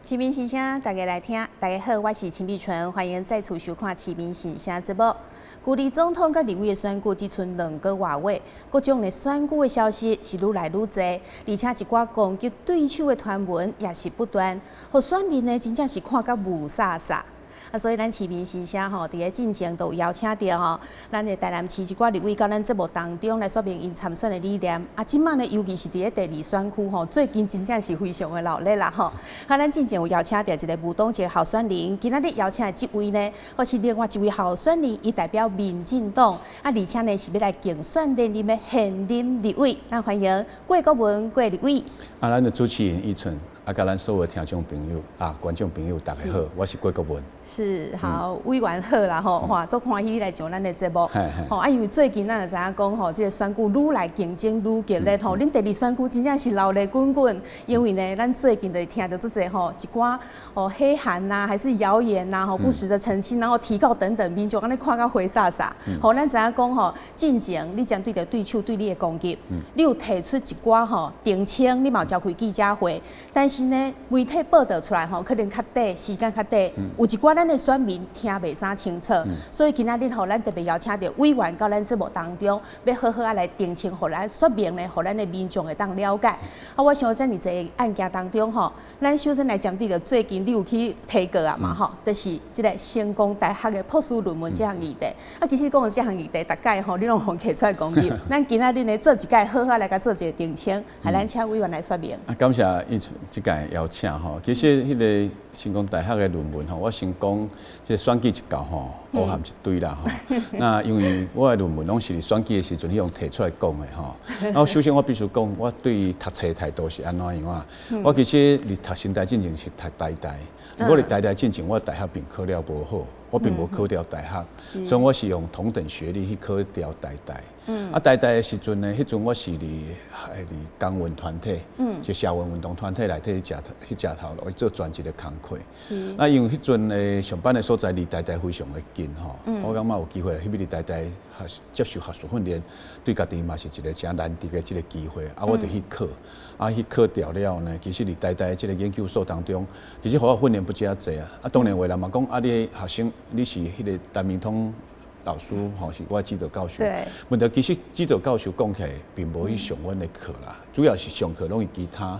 市民心聲，大家來聽。大家好，我是陳美春，歡迎再次收看《市民心聲》節目。距離總統佮立委的選舉只賰2個外月，各種的選舉的消息是愈來愈濟，而且一寡攻擊對手的傳聞也是不斷，予選民呢真正是看甲霧煞煞。啊，所以咱市民心聲吼，佇咧進前都有邀請著吼，咱的台南市一寡立委到咱節目當中來說明𪜶參選的理念。啊，這擺呢，尤其是佇咧第二選區吼，最近真正是非常的熱鬧啦吼。啊，咱進前有邀請著一个無黨籍候選人，今仔日邀請的這位呢，或是另外一位候選人，伊代表民進黨，啊，而且呢是欲來競選連任的現任立委。咱歡迎郭國文郭立委。啊，咱的主持人依純。啊，佮咱所有聽眾朋友啊，觀眾朋友，大家好，我是郭國文。是，好，委員好啦吼，哇，足歡喜來上咱的節目。吼，啊，因為最近咱就知影講吼，這个選舉愈來競爭愈激烈吼，恁第二選區真正是熱鬧滾滾。因為呢，咱最近就聽著足濟吼，一寡哦黑函吶，還是謠言吶，吼不實的澄清，然後提告等等，民眾按呢看甲火煞煞。吼，咱知影講吼，進前你針對著對手對你的攻擊，你有提出一寡吼澄清，你嘛有召開記者會，但是呢，媒體報導出來吼，可能較短，時間較短，有一寡咱的選民聽袂啥清楚，所以今仔日吼，咱特別邀請著委員到咱節目當中，欲好好仔來澄清，予咱說明呢，予咱的民眾會當了解。啊，我想這爾濟案件當中吼，咱首先來針對著最近你有去提告啊嘛吼，就是這个成功大學的博士論文這項議題。啊，其實講這項議題，逐擺吼，你攏予提出來攻擊。咱今仔日呢，做一擺好好來共做一个澄清，予咱請委員來說明。啊，感謝依純這擺邀請吼。其實彼个成功大學的論文吼，我先講，這個選舉一到吼，烏函一堆啦吼。那因為我的論文攏是佇選舉的時陣彼種提出來講的吼。然後首先我必須講，我對讀冊態度是按怎樣啊？我其實佇讀成大進前是讀台大，我佇台大進前，我大學並考了無好，我並無考著大學，所以我是用同等學歷去考著台大。啊，台大的時陣呢，彼陣我是佇工運團體，是社運運動團體內底去食去食頭路，去做專職的工課。那因為彼陣的上班的所在離台大非常的近吼，我感覺有機會去佇台大學接受學術訓練，對家己嘛是一個誠難得的這个機會。啊，我就去考，啊，去考著了呢，其實佇台大這个研究所當中，其實予我訓練不止遐濟啊。啊，當然有人嘛講，啊，你學生你是彼个陳明通老師吼，是我指導教授。問題其實指導教授講起來，並無去上阮的課啦，主要是上課攏是其他，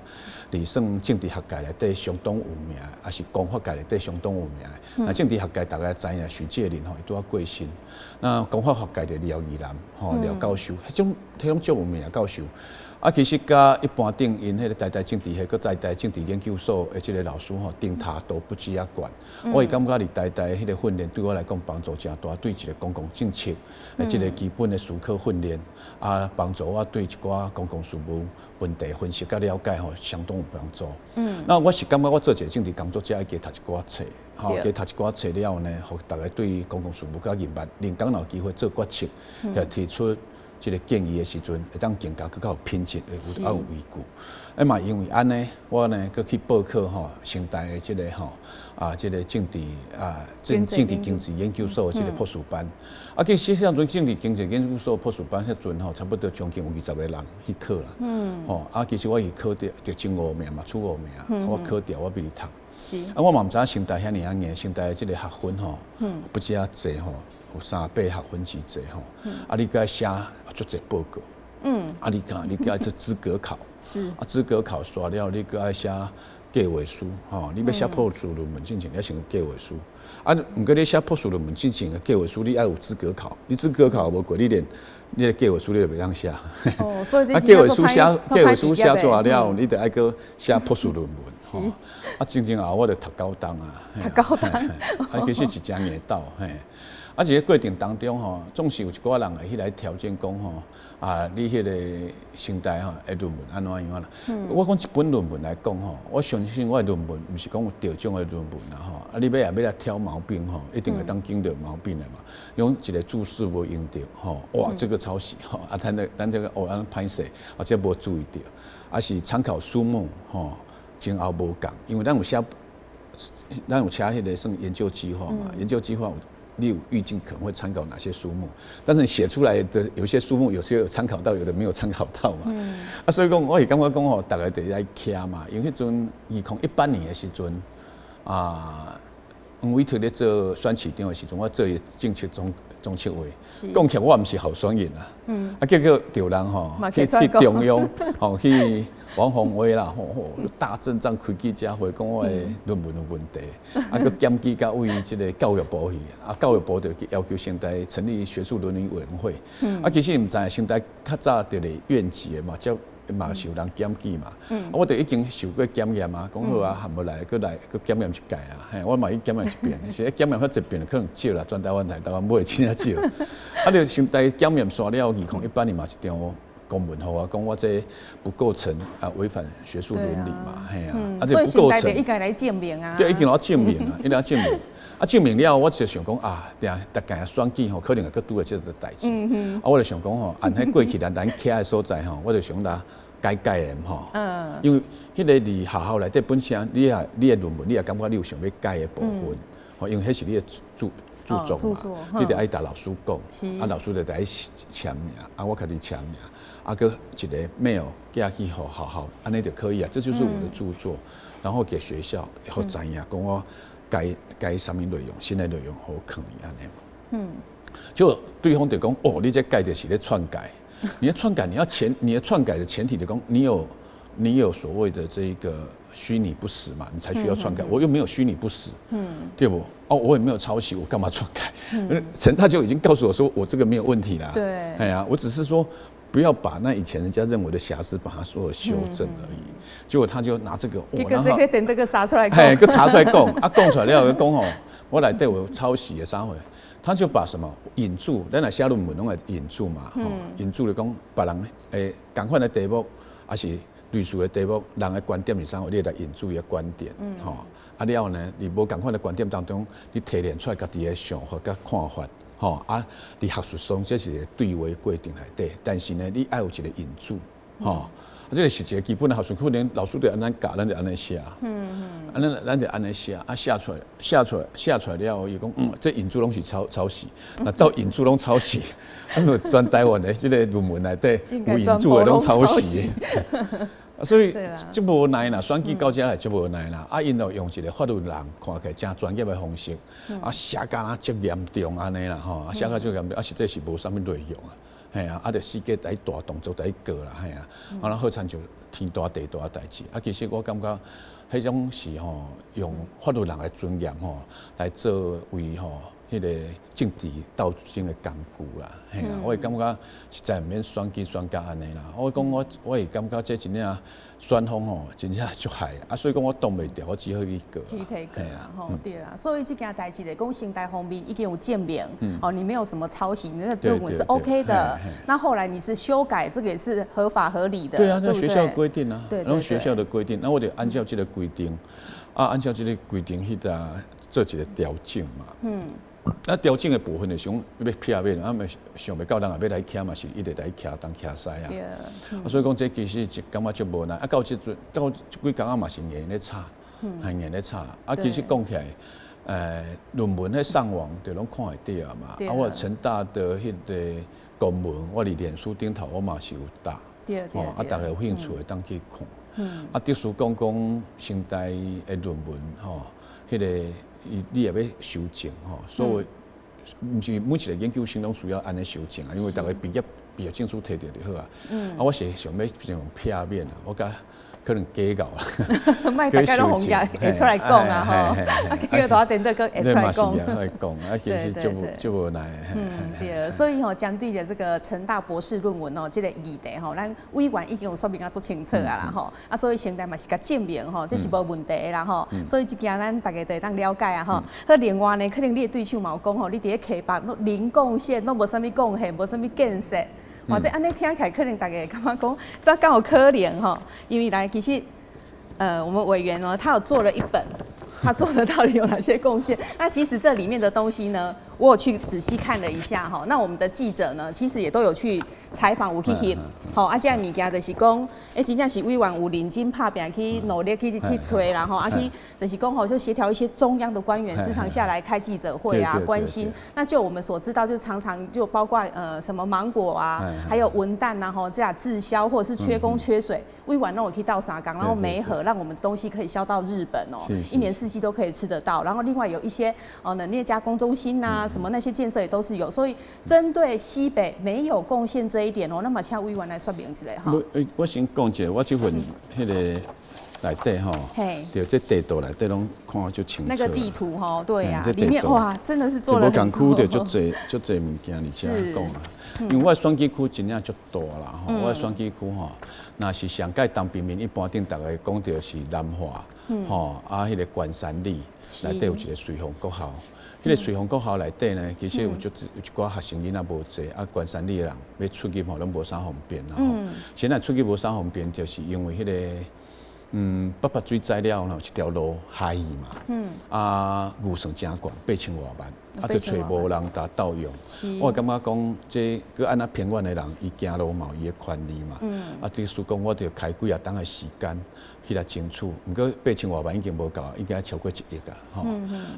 佇算政治學界內底相當有名，抑是公法界內底相當有名的。那政治學界大家知影許介麟吼，伊拄仔過身。那公法學界就廖宜南吼，廖教授，彼種足有名的教授。啊，其實佮一般頂𪜶彼个台大政治系、佮台大政治研究所的這个老師吼，頂頭都不止遐懸。我會感覺佇台大彼个訓練對我來講幫助誠大，對一個公共政策的這个基本的思考訓練，啊，幫助我對一寡公共事務問題分析佮了解吼，相當有幫助。那我是感覺我做一個政治工作者，愛加讀一寡冊，吼，加讀一寡冊了後呢，予逐家對公共事務較認捌，連講有機會做決策，就提出這个建議的時陣，會當更加閣較有品質，會有較有依據。啊嘛，因為按呢，我呢閣去報考吼，成大的這个吼啊，這个政治啊政治經濟研究所的這个博士班。啊，其實彼陣政治經濟研究所博士班，彼陣吼，差不多將近有20個人去考啦。吼，啊，其實我是考著就前五名嘛，初五名，我考著我欲去讀。啊，我嘛毋知影成大遐爾仔硬，成大的這个學分吼，不止遐濟吼，有300學分之濟吼。啊，你閣愛寫足濟報告。啊，你看，你閣愛做資格考。啊，資格考煞了，你閣愛寫計劃書吼。你欲寫博士論文進前，你愛先有計劃書。啊，毋過你寫博士論文進前的計劃書，你愛有資格考。你資格考無過，你連你的計劃書你就袂曉寫。哦，所以啊，計劃書寫出來了，你就愛閣寫博士論文。吼。啊，前前後後我就讀9冬啊。讀9冬。啊，其實是誠硬鬥嘿。啊，這个過程當中吼，總是有一寡人會去來挑戰講吼，啊，你彼个成大吼的論文按怎樣啦？我講一本論文來講吼，我相信我的論文毋是講有得獎的論文啦吼。啊，你欲也欲來挑毛病吼，一定會當揀著毛病的嘛。用一个注釋無用著吼，哇，這個抄襲吼，啊，咱這個哦，按呢歹勢，或者無注意著，啊是參考書目吼，前後無仝，因為咱有寫彼个算研究計劃嘛，研究計劃你有預計可能會參考哪些書目，但是你寫出來的有些書目，有些有參考到，有的沒有參考到嘛。啊，所以講我是感覺講吼，逐家就愛徛嘛，因為彼陣2018年的時陣，啊，黃偉哲咧做選市長的時陣，我做伊政策總策劃。講起來我毋是候選人啊，啊結果著人吼去中央吼去王鴻薇啦，吼吼大陣仗開記者會，講我的論文有問題，啊閣檢舉到位這个教育部去，啊教育部就要求成大成立學術倫理委員會，啊其實毋知成大較早佇咧院級的嘛，才嘛是有人檢舉嘛，啊我就已經受過檢驗啊，講好啊，含無來，閣來閣檢驗一屆啊，嘿，我嘛去檢驗一遍，是檢驗遐濟遍可能少啦，全台灣來台灣買真正少，啊，就成大檢驗煞了，2018年嘛一張公文予我，講我這不構成啊違反學術倫理嘛，嘿啊，啊這不構成，應該來證明啊，對，已經來證明啊，一定要證明，啊證明了後，我就想講啊，定逐屆選舉吼，可能會閣拄著這個代誌，啊，我就想講吼，按彼過去咱徛的所在吼，我就想來改改的吼，因為彼个佇學校內底本身，你也你的論文，你也感覺你有想欲改的部分，吼，因為彼是你的著作嘛，你著愛共老師講，啊老師就愛簽名，啊我家己簽名，啊閣一个 mail 寄去予學校，按呢就可以啊，這就是我的著作，然後給學校，予知影講我改改啥物內容，新的內容予囥伊按呢。就對方就講，哦，你這改的是咧篡改，你的篡改你要前，你的篡改的前提就講，你有所謂的這個虛擬不實嘛，你才需要篡改。我又沒有虛擬不實，對不？哦，我也沒有抄襲，我幹嘛篡改？成大就已經告訴我說，我這個沒有問題啦。哎呀，我只是說不要把那以前人家認為的瑕疵，把它所有修正而已。結果他就拿這個，結果這個電這個殺出來，嘿，閣提出來講，啊，講出來了後，講吼，我內底有抄襲的啥貨，他就把什麼引注，咱若寫論文攏會引注嘛，引注就講別人的仝款的題目，抑是類似的題目，人的觀點是啥？你會來引注伊的觀點，吼，啊了後呢，佇無仝款的觀點當中，你提煉出來家己的想法佮看法，吼，啊，佇學術上這是一個對話過程內底，但是呢，你愛有一個引注，吼，啊，這個是一個基本的學術，可能老師就按呢教，咱就按呢寫，啊，咱就按呢寫，啊，寫出來，寫出來，寫出來了後，伊講，嗯，這引注攏是抄襲，那照引注攏抄襲，啊，若全台灣的這個論文內底有引注的攏抄襲。所以足無奈啦，選舉到遮來足無奈啦。啊，𪜶就用一個法律人看起來誠專業的方式，啊寫甲若足嚴重按呢啦吼，啊寫甲足嚴重，啊實際是無啥物內容啊，嘿啊，啊就四界佇大動作佇告啦，嘿啊，啊那好親像天大地大的代誌，啊其實我感覺彼種是吼用法律人的尊嚴吼來作為吼彼個政治鬥爭的工具啦，嘿啦，我會感覺實在毋免選舉選甲按呢啦。我講我會感覺這真正選風吼，真正足害啊，所以講我擋袂牢，我只好去告。去提告啊，吼對啊。所以這件代誌來講，成大方面已經有證明，哦，你沒有什麼抄襲，你那個論文是 OK 的。那後來你是修改，這個也是合法合理的。對啊，那學校規定啊，然後學校的規定，那我就按照這個規定，啊，按照這個規定去共做一個調整嘛。那調整的部分就是講欲避免，啊，欲想袂到人也欲來徛嘛，是一直來徛當徛師啊。啊，所以講這其實感覺足無奈。啊，到這陣到這幾工仔嘛是硬咧吵，係硬咧吵。啊，其實講起來，論文彼上網就攏看會著嘛。啊，我成大的彼個公文，我佇臉書頂頭我嘛是有貼。對。啊，逐家有興趣會當去看。啊，就是講講成大的論文吼，彼個。伊你也欲修正吼，所以毋是每一個研究生攏需要按呢修正啊，因為逐家畢業證書提著就好啊。啊，我是想欲用避免啊，我共可能假搞啦。莫逐家攏予共會出來講啊吼，啊，結果大電腦閣會出來講。會講，啊，其實足無足無奈。嗯，對，所以吼，針對著這個成大博士論文哦，這個議題吼，咱委員已經有說明啊足清楚啊啦吼，啊，所以成大嘛是共證明吼，這是無問題的啦吼，所以這件咱逐家都會當了解啊吼。好，另外呢，可能你的對手嘛有講吼，你佇咧溪北攏零貢獻，攏無啥物貢獻，無啥物建設。哇，這按呢聽起來，可能大家會感覺講，這敢有可能吼？因為來其實，我們委員呢，他有做了一本，他做的到底有哪些貢獻？那其實這裡面的東西呢，我有去仔細看了一下哈。那我們的記者呢，其實也都有去採訪，有去翕。吼，啊，這个物件就是講，欸，真正是委員有認真拍拚去努力去揣啦吼，啊去就是講吼，就協調一些中央的官員時常下來開記者會啊，關心。那就我們所知道，就是常常就包括什麼芒果啊，還有文旦啊吼，這樣滯銷或者是缺工缺水，委員攏有去鬥相共，然後媒合，讓我們的東西可以銷到日本哦，一年四季都可以吃得到。然後另外有一些冷鏈加工中心呐，什麼那些建設也都是有。所以針對西北沒有貢獻這一點哦，那麼請委員來說明一下哈。我先講一下，我這份彼個內底吼，對，這地圖內底攏看足清楚。那個地圖吼，對呀，裡面哇，真的是做了很多。無仝區就足濟足濟物件佇遮講啊，因為我的選舉區真正足大啦吼，我的選舉區吼，若是上蓋東平民一般頂逐家講著是南華，吼啊，彼個關山里內底有一個瑞芳國校，彼個瑞芳國校內底呢，其實有足有一寡學生囡仔無濟，啊，關山里的人欲出入吼攏無啥方便啦吼。現在出入無啥方便，就是因為彼個八八水災了後，一條路害去嘛，啊，預算誠懸，8000外萬，啊，就揣無人共鬥用。我感覺講，這閣按怎偏遠的人，伊行路嘛有伊的權利嘛。啊，就是講我著開幾仔冬的時間去來爭取，毋過八千外萬已經無夠，應該超過1億啊，吼。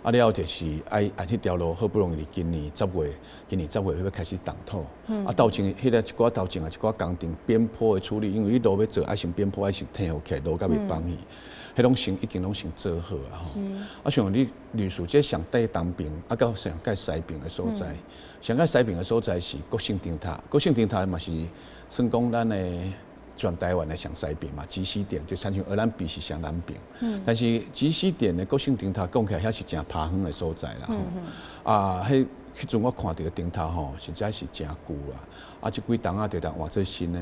啊了後就是愛按彼條路好不容易今年十月，今年十月欲開始動土。啊，鬥前彼个一寡鬥前啊，一寡工程邊坡的處理，因為你路欲做，愛先邊坡愛先填予起來，路才袂崩去。彼攏先已經攏先做好啊！吼，啊，像你類似這上底東爿，啊，到上蓋西爿的所在，上蓋西爿的所在是國姓燈塔，國姓燈塔嘛是算講咱的全台灣的上西爿嘛，集西點就親像鵝鑾鼻是上南爿。但是集西點的國姓燈塔講起來，遐是誠拍遠的所在啦。啊，彼陣我看著燈塔吼，實在是誠舊啊！啊，這幾冬仔就當換做新的。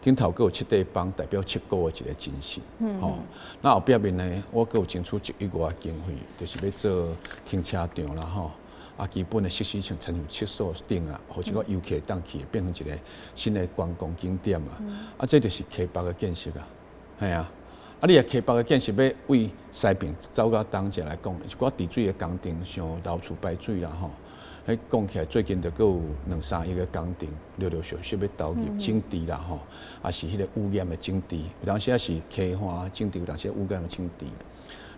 頂頭閣有七塊枋，代表七股的一個精神。吼，那後壁面呢，我閣有爭取1億外經費，就是欲做停車場啦，吼。啊，基本的設施像親像廁所等啊，予這個遊客會當去，變成一個新的觀光景點啊。啊，這就是溪北的建設啊，嘿啊。啊，你若溪北的建設欲為西爿走到東遮來講，一寡治水的工程，像流厝排水啦，吼。彼講起來最近就閣有兩三億的工程，陸陸續續欲投入整治啦，吼，啊是彼個污染的整治，有當時仔是溪岸整治，有當時污染的整治。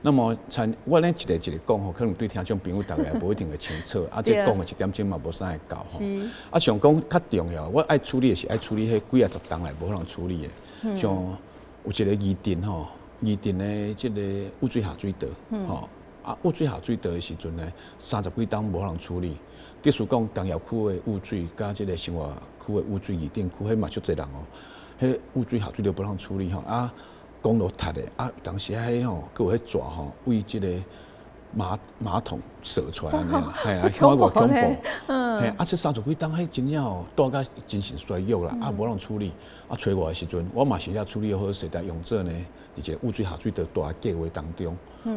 那麼，像我咧一个一个講吼，可能對聽眾朋友逐家也無一定會清楚。啊，這講的一點鐘嘛無啥會夠吼。啊，想講較重要，我愛處理的是愛處理彼幾仔十冬來無可能處理的。像有一個義鎮吼，義鎮的這个污水下水道，吼。啊，污水下水道的時陣呢，三十幾冬無可能處理。就是講工業區的污水，佮這个生活區的污水，義鎮區彼嘛足濟人哦。彼个污水下水道無通處理吼，啊，公路塌的，啊，當時彼吼，閣有彼蛇吼，為這个馬桶踅出來按呢啦，嘿啊，看偌恐怖，嘿，啊，這三十幾冬彼真正吼，蹛甲精神衰弱啦，啊，無通處理，啊，揣我的時陣，我嘛是遐處理好勢，但用做呢，佇一個污水下水道大計劃當中，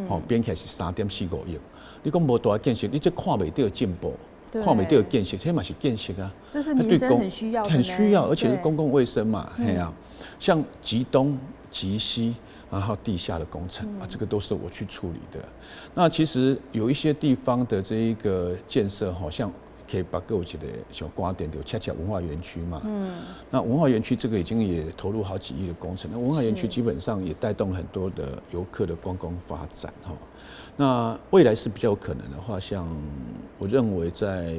吼，編起來是3.45億。你講無大建設，你這看袂著進步，看袂著建設，這嘛是建設啊。這是民生很需要，很需要，而且是公共衛生嘛，嘿啊，像集東、集西。然後地下的工程啊，這個都是我去處理的。那其實有一些地方的這一個建設，好像溪北閣有一個像關點就恰恰文化園區嘛。那文化園區這個已經也投入好幾億的工程。那文化園區基本上也帶動很多的遊客的觀光發展哈。那未來是比較有可能的話，像我認為在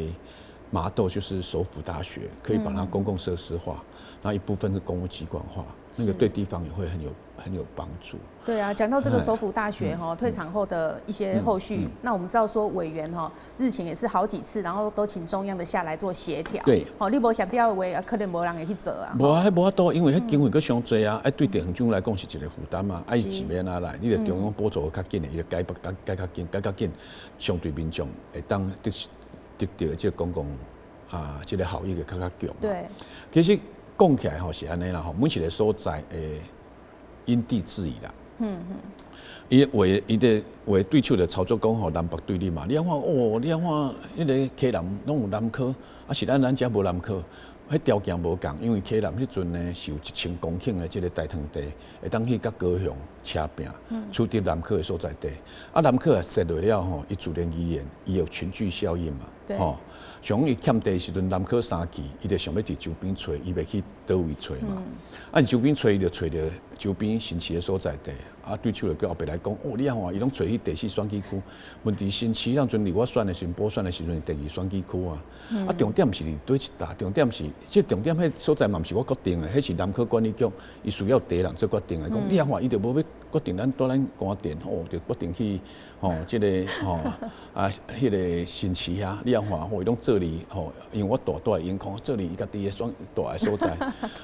麻豆就是首府大學，可以把它公共設施化，那一部分是公務機關化，那個對地方也會很有幫助。對啊，講到這個首府大學哈，退場後的一些後續，那我們知道說委員哈日前也是好幾次，然後都請中央的下來做協調。哦，你無協調的話，可能無人會去做啊。無啊，彼無法度，因為彼經費閣傷濟啊，啊對地方政府來講是一個負擔啊。啊，伊錢欲按怎來？你著中央補助較緊的，伊就改北改較緊，改較緊，相對民眾會當得著這個公共啊，這個效益會較較強。其實講起來吼是按呢啦吼，每一個所在會因地制宜啦。伊的話對手就操作講吼南北對立嘛。你按看哦，你按看彼个溪南攏有南科，啊是咱遮無南科，彼條件無仝，因為溪南彼陣呢是有1000公頃的這个大塘地，會當去佮高雄車拚，取得南科的所在地。啊，南科啊設落了吼，伊自然而然伊有群聚效應嘛。吼，像伊欠地的時陣，南科三期，伊就想欲佇周邊揣，伊袂去佗位揣嘛。啊，周邊揣，伊就揣著周邊新市的所在地。啊，對手就叫後壁來講，哦，你看伊攏揣去第四選舉區。問題新市當陣佇我選的時陣，補選的時陣是第二選舉區啊。啊，重點毋是佇佗一搭，重點是，這重點彼所在嘛毋是我決定的，彼是南科管理局，伊需要地人做決定的。講你看伊就無欲決定咱蹛咱關電，哦，就決定去吼，這个吼啊，彼个新市遐，你看吼，伊攏做佇吼，因為我蹛蹛佇永康，做佇伊家己的選蹛的所在，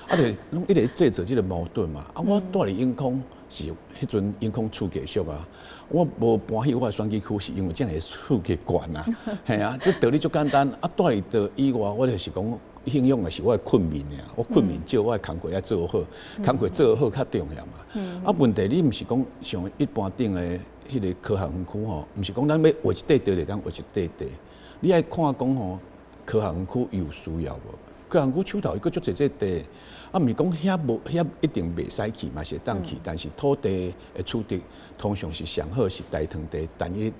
啊，就攏一直製造這个矛盾嘛。啊，我蹛佇永康是彼陣永康厝價俗啊，我無搬去我的選舉區，是因為這樣的厝價懸啊，嘿啊，這道理足簡單。啊，蹛佇佗以外，我就是講影響的是我的困眠爾，我困眠少，我的工課愛做好，工課做好較重要嘛。啊，問題你毋是講像一般頂的彼个科學園區吼，毋是講咱欲劃一塊地就當劃一塊地，你愛看講吼，科學園區有需要無？科學園區手頭伊閣足濟這地，啊，毋是講遐無遐一定袂使去嘛，是會當去，但是土地的取得通常是上好是大塘地單一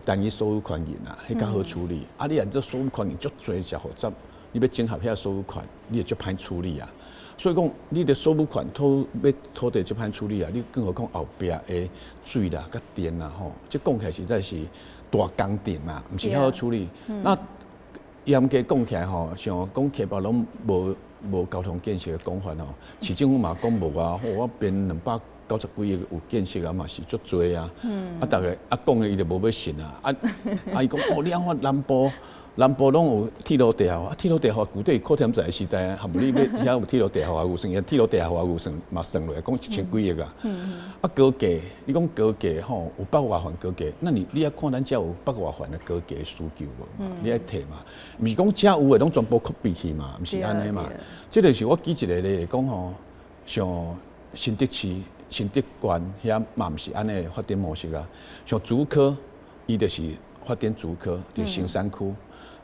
單一所有權人啊，彼較好處理。啊，你按這所有權人足濟誠複雜，你欲整合遐所有權，你會足歹處理啊。所以講，你的所有權土欲土地足歹處理啊，你更何況後壁的水啦、佮電啦，吼，這講起來實在是大工程嘛，毋是遐好處理。那嚴格講起來吼，像講溪北攏無無交通建設的講法吼，市政府嘛講無啊，我編290幾億有建設啊，嘛是足濟啊。啊，逐个啊講的伊就無欲信啊。啊啊，伊講哦，你按看南部，南部攏有鐵路地下化，啊，鐵路地下化舊底柯添財時代，含你欲遐有鐵路地下化預算，鐵路地下化預算嘛算落來講1000幾億啦。啊，高架，你講高架吼，有北外環高架，那你你愛看咱遮有北外環的高架需求無嘛？你愛提嘛？毋是講遮有的攏全部 copy 去嘛？毋是按呢嘛？這就是我舉一個例講吼，像新竹市、新竹縣遐嘛毋是按呢發展模式啊。像竹科，伊就是發展竹科，佇松山區。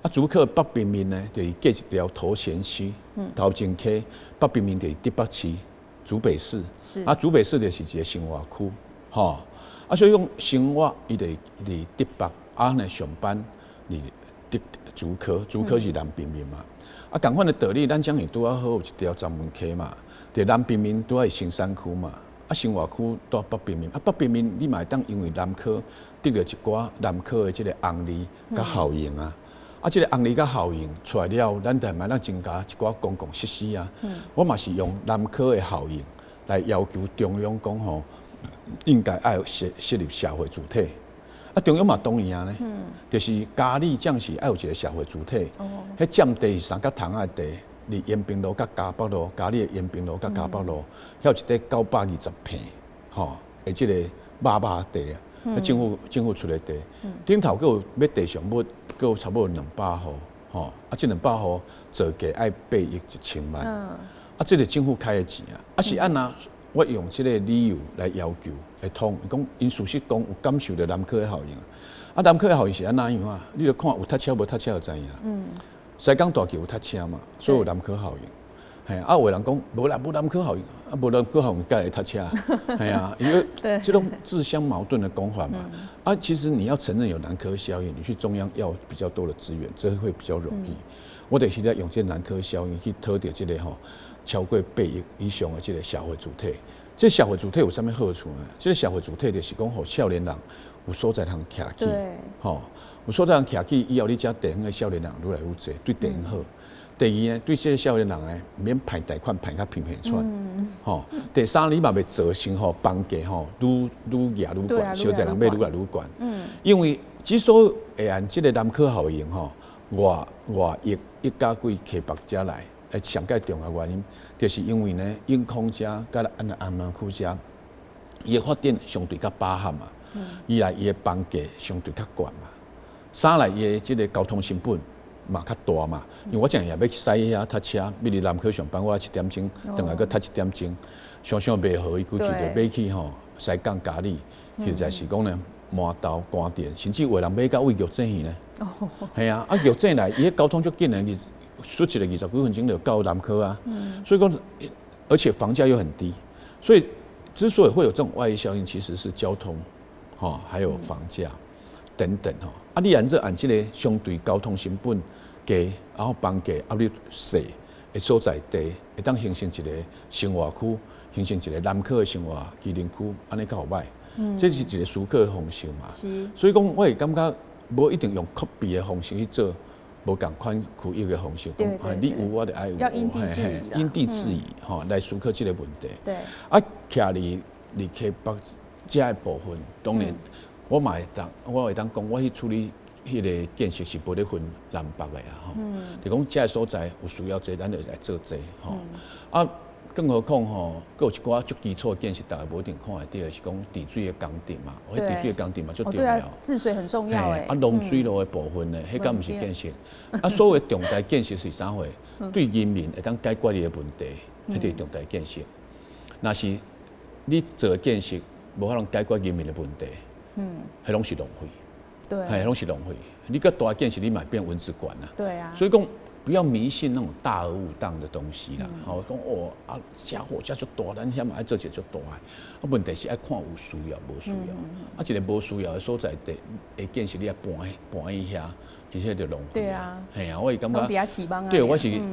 啊，竹科北平面呢，就是隔一條頭前溪、頭前溪，北平面就是竹北市、竹北市。啊，竹北市就是一個生活區，吼。啊，所以講生活伊就佇竹北，啊呢上班佇竹竹科，竹科是南平面嘛。啊，仝款的道理，咱遮爾拄仔好有一條專門溪嘛，佇南平面拄仔是松山區嘛，啊，生活區佇北平面，啊，北平面你嘛會當因為南科得著一寡南科的這個紅利佮效應啊。啊，這個紅利佮效應出來了，咱就嘛當增加一寡公共設施啊。我嘛是用南科的效應來要求中央講吼，應該愛設設立社會主體。啊，中央嘛同意啊呢，就是佳里這樣是愛有一個社會主體。彼佔地是三角窗仔的地，佇延平路佮嘉北路，佳里的延平路佮嘉北路，遐有一塊920坪，吼，的這個肉肉地啊，政府出的地，頂頭閣有欲地上物，閣有差不多200戶，吼，啊，這200戶造價愛8億1千萬，啊，這個政府開的錢啊，啊是按怎？我用這個理由來要求會通，伊講𪜶事實講有感受著南科的效應，啊，南科的效應是按怎樣啊？你著看有塞車無塞車就知影。西港大橋有塞車嘛，所以有南科效應。嘿，啊，有的人講無啦，無南科效應，啊，無南科效應該會塞車。嘿啊，因為這種自相矛盾的講法嘛。啊，其實你要承認有南科效應，你去中央要比較多的資源，這會比較容易。我就是咧用這個南科效應去討著這個吼超過8億以上的這個社會主體。這個社會主體有啥物好處呢？這個社會主體就是講，予少年人有所在通徛起，吼，有所在通徛起以後，你遮地方的少年人愈來愈濟，對地方好。第二呢，對這個少年人呢，毋免貸貸款貸較頻頻喘，吼。第三，你嘛袂造成吼房價吼愈愈額愈懸，小濟人欲愈來愈懸。因為之所以會按這個南科效應吼，外外溢一家幾溪北遮來，會上蓋重要原因，就是因為呢，永康遮佮安安南區遮，伊的發展相對較飽和嘛，二來伊的房價相對較懸嘛，三來伊的這個交通成本嘛較大嘛，因為我這樣也欲去駛遐塞車，欲佇南科上班，我愛一點鐘，轉來閣塞一點鐘，想想袂好，伊估計就欲去吼西港佳里，實在是講呢，饅頭關電，甚至有的人欲到位玉井去呢。係啊，啊玉井來，伊彼交通足緊的，出一個20幾分鐘就到南科啊。所以講，而且房價又很低，所以之所以會有這種外溢效應，其實是交通，吼，還有房價。等等吼。啊，你按怎按這个相對交通成本低，然後房價壓力細的所在地，會當形成一個生活區，形成一個南科的生活機能區，按呢較好䆀。這是一個思考的方式嘛。所以講，我會感覺無一定用 copy 的方式去做，無仝款區域的方式。你有我就愛有。要因地制宜。因地制宜吼，來思考這個問題。啊，徛佇溪北遮的部分，當然我嘛會當，我會當講，我去處理彼个建設是無咧分南北的啊吼。就講遮个所在有需要這個，咱就來做這個吼。啊，更何況吼，閣有一寡足基礎的建設，逐家無一定看會著的，是講治水的工程嘛。彼治水的工程嘛足重要。治水很重要欸。啊，農水路的部分呢，彼敢毋是建設？啊，所謂重大建設是啥貨？對人民會當解決伊的問題，彼就是重大建設。若是你做的建設無法度解決人民的問題，彼攏是浪費。彼攏是浪費。你閣大建設，你嘛變蚊子館啊。所以講，不要迷信那種大而無當的東西啦。吼，講哦啊，遮好遮足大，咱遐嘛愛做一個足大的。啊，問題是愛看有需要無需要。啊，一个無需要的所在地，的建設你愛搬搬去遐，其實就浪費。嘿啊，我會感覺。對，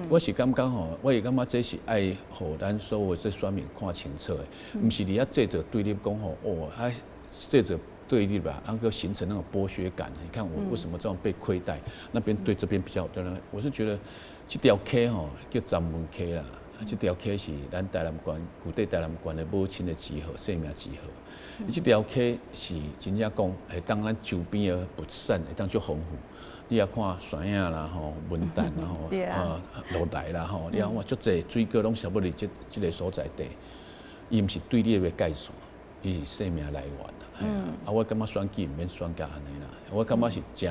我是感覺吼，我會感覺這是愛予咱所有這選民看清楚的，毋是佇遐製造對立，講吼哦，啊製造對立吧，然後形成那種剝削感。你看我為什麼這樣被虧待？那邊對這邊比較對呢？我是覺得這條溪吼叫鏨文溪啦，這條溪是咱台南縣舊底台南縣的母親的之河，生命之河。這條溪是真正講會當咱周邊的物產會當足豐富。你也看山仔啦吼，文旦啦吼，啊落來啦吼，你看哇足濟水果攏差不多佇這个所在地，伊毋是對立的界線，伊是生命來源。啊，我感覺選舉毋免選甲按呢啦，我感覺是誠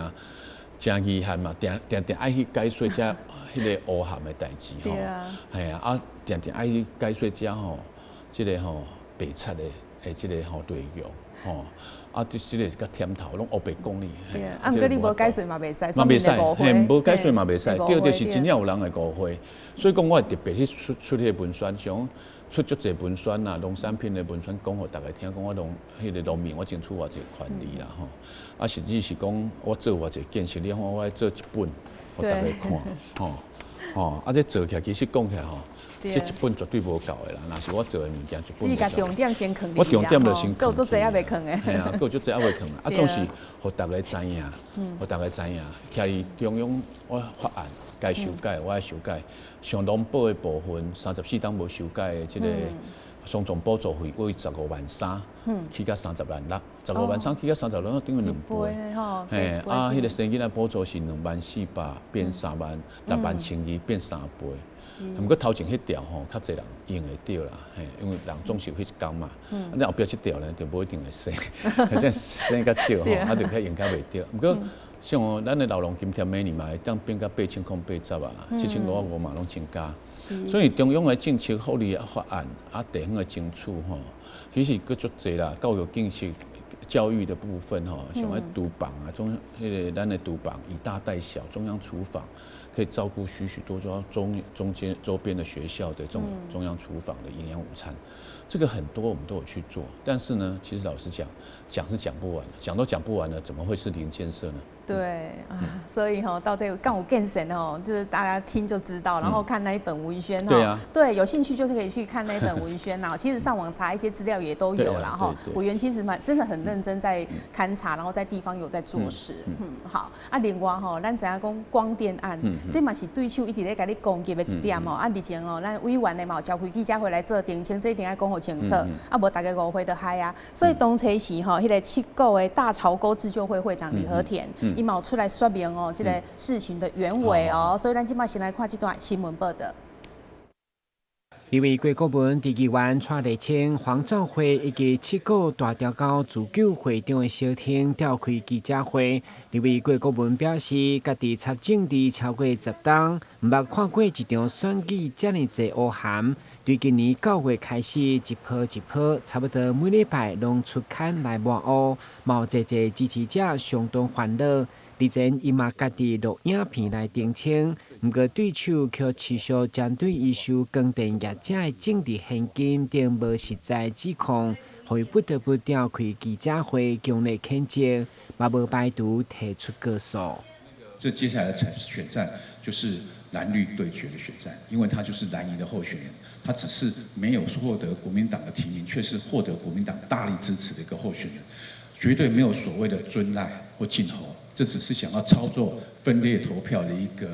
誠遺憾嘛，定定定愛去解說遮彼个烏函的代誌吼，嘿啊，啊定定愛去解說遮吼，這个吼白賊的這个吼內容吼，啊，這這个較添頭，攏烏白講你。對啊，啊，毋過你無解說嘛袂使，嘛袂使，嘿，無解說嘛袂使，對，就是真正有人會誤會，所以講我會特別去出出彼个文宣，想出足濟文宣啦，農產品的文宣講予逐家聽，講我農彼个農民我爭取偌濟權利啦吼，啊，實際是講我做偌濟建設，你看我愛做一本，予逐家看，吼吼，啊，這做起來其實講起來吼，這一本絕對無夠的啦。若是我做的物件，一本。是共重點先囥。我重點就先囥。閣有足濟猶未囥的。嘿啊，閣有足濟猶未囥，啊，總是予逐家知影，予逐家知影。徛佇中央，我法案該修改，我愛修改。像農保的部分，34冬無修改的這个雙重補助費，為15萬3，起到30萬6，15萬3起到30萬6，等於兩倍。嘿，啊，彼个生囡仔補助是2萬400變3萬6萬1200變3倍。毋過頭前彼條吼，較濟人用會著啦，嘿，因為人總是有彼一工嘛。啊，你後壁這條呢，就無一定會生，這生較少吼，啊，就較用較袂著。毋過像咱的老農津貼每年嘛會當變到8080啊，7505嘛攏增加。所以中央的政策福利法案啊，地方的爭取吼，其實閣足濟啦。教育建設、教育的部分吼，像彼廚房啊，中彼个咱的廚房以大帶小，中央廚房可以照顧許許多多中中間周邊的學校的這種中央廚房的營養午餐，這個很多我們都有去做。但是呢，其實老實講，講是講不完，講都講不完了，怎麼會是零建設呢？對啊，所以吼，到底敢有建設吼，就是大家聽就知道，然後看那一本文宣哈，對，有興趣就是可以去看那一本文宣啦。其實上網查一些資料也都有啦哈。委員其實蠻真的很認真在勘察，然後在地方有在做事。嗯，好。啊，另外吼，咱知影講光電案，這嘛是對手一直咧共你攻擊的一點哦。啊，日前哦，咱委員的嘛有召開記者會來做澄清，這一定愛講予清楚，啊，無逐家誤會就害啊。所以當初時吼，彼个七股的大潮溝自救會會長李和田，伊嘛有出來說明哦，這個事情的原委哦。所以咱這擺先來看這段新聞報導。立委郭國文、陳議員蔡麗清、黃兆惠以及七股大潮溝自救會長的蕭婷召開記者會。立委郭國文表示，家己參政治超過10冬，毋捌看過一場選舉遮爾濟烏函。對今年9月開始，一波一波，差不多每禮拜攏出刊來抹烏，嘛有濟濟支持者相當煩惱。日前，伊嘛家己錄影片來澄清，毋過對手卻持續針對伊收光電業者的政治獻金等無實在指控，予伊不得不召開記者會，強烈譴責，嘛無排除提出告訴。這接下來的選戰就是藍綠對決的選戰，因為他就是藍營的候選人，他只是沒有獲得國民黨的提名，卻是獲得國民黨大力支持的一個候選人，絕對沒有所謂的尊賴或競侯，這只是想要操作分裂投票的一個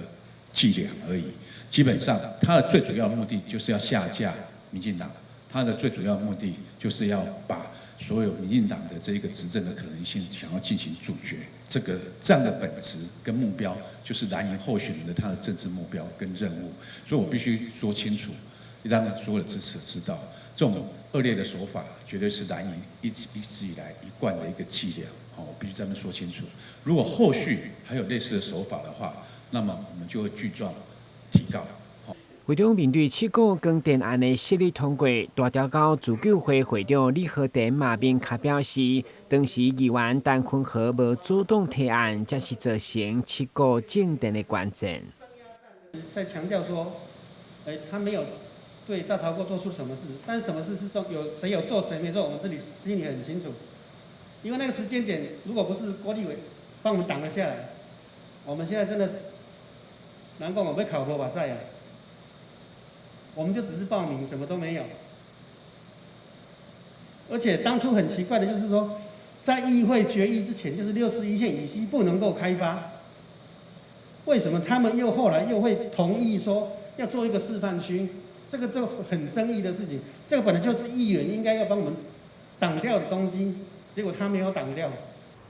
伎倆而已。基本上，他的最主要目的就是要下架民進黨，他的最主要目的就是要把所有民進黨的這一個執政的可能性想要進行阻絕。這個這樣的本質跟目標，就是藍營候選人的他的政治目標跟任務。所以我必須說清楚，讓所有的支持者知道，這種惡劣的手法絕對是藍營一直以來一貫的一個伎倆。好，我必須這麼說清楚。如果後續還有類似的手法的話，那麼我們就會具狀提告。會長面對七股光電案的釋律通過，大墉溝自救會會長李和田嘛明確表示，當時議員陳坤和無主動提案，才是造成七股正電的關鍵。在強調說，他沒有對大潮溝做出什麼事，但是什麼事是做有誰有做誰沒做，我們這裡心裡很清楚。因為那個時間點，如果不是郭立偉幫我們擋了下來，我們現在真的難講我們考無目屎啊！我們就只是報名，什麼都沒有。而且當初很奇怪的就是說，在議會決議之前，就是61線以西不能夠開發。為什麼他們又後來又會同意說要做一個示範區？這個就很爭議的事情。這個本來就是議員應該要幫我們擋掉的東西，結果他沒有擋掉。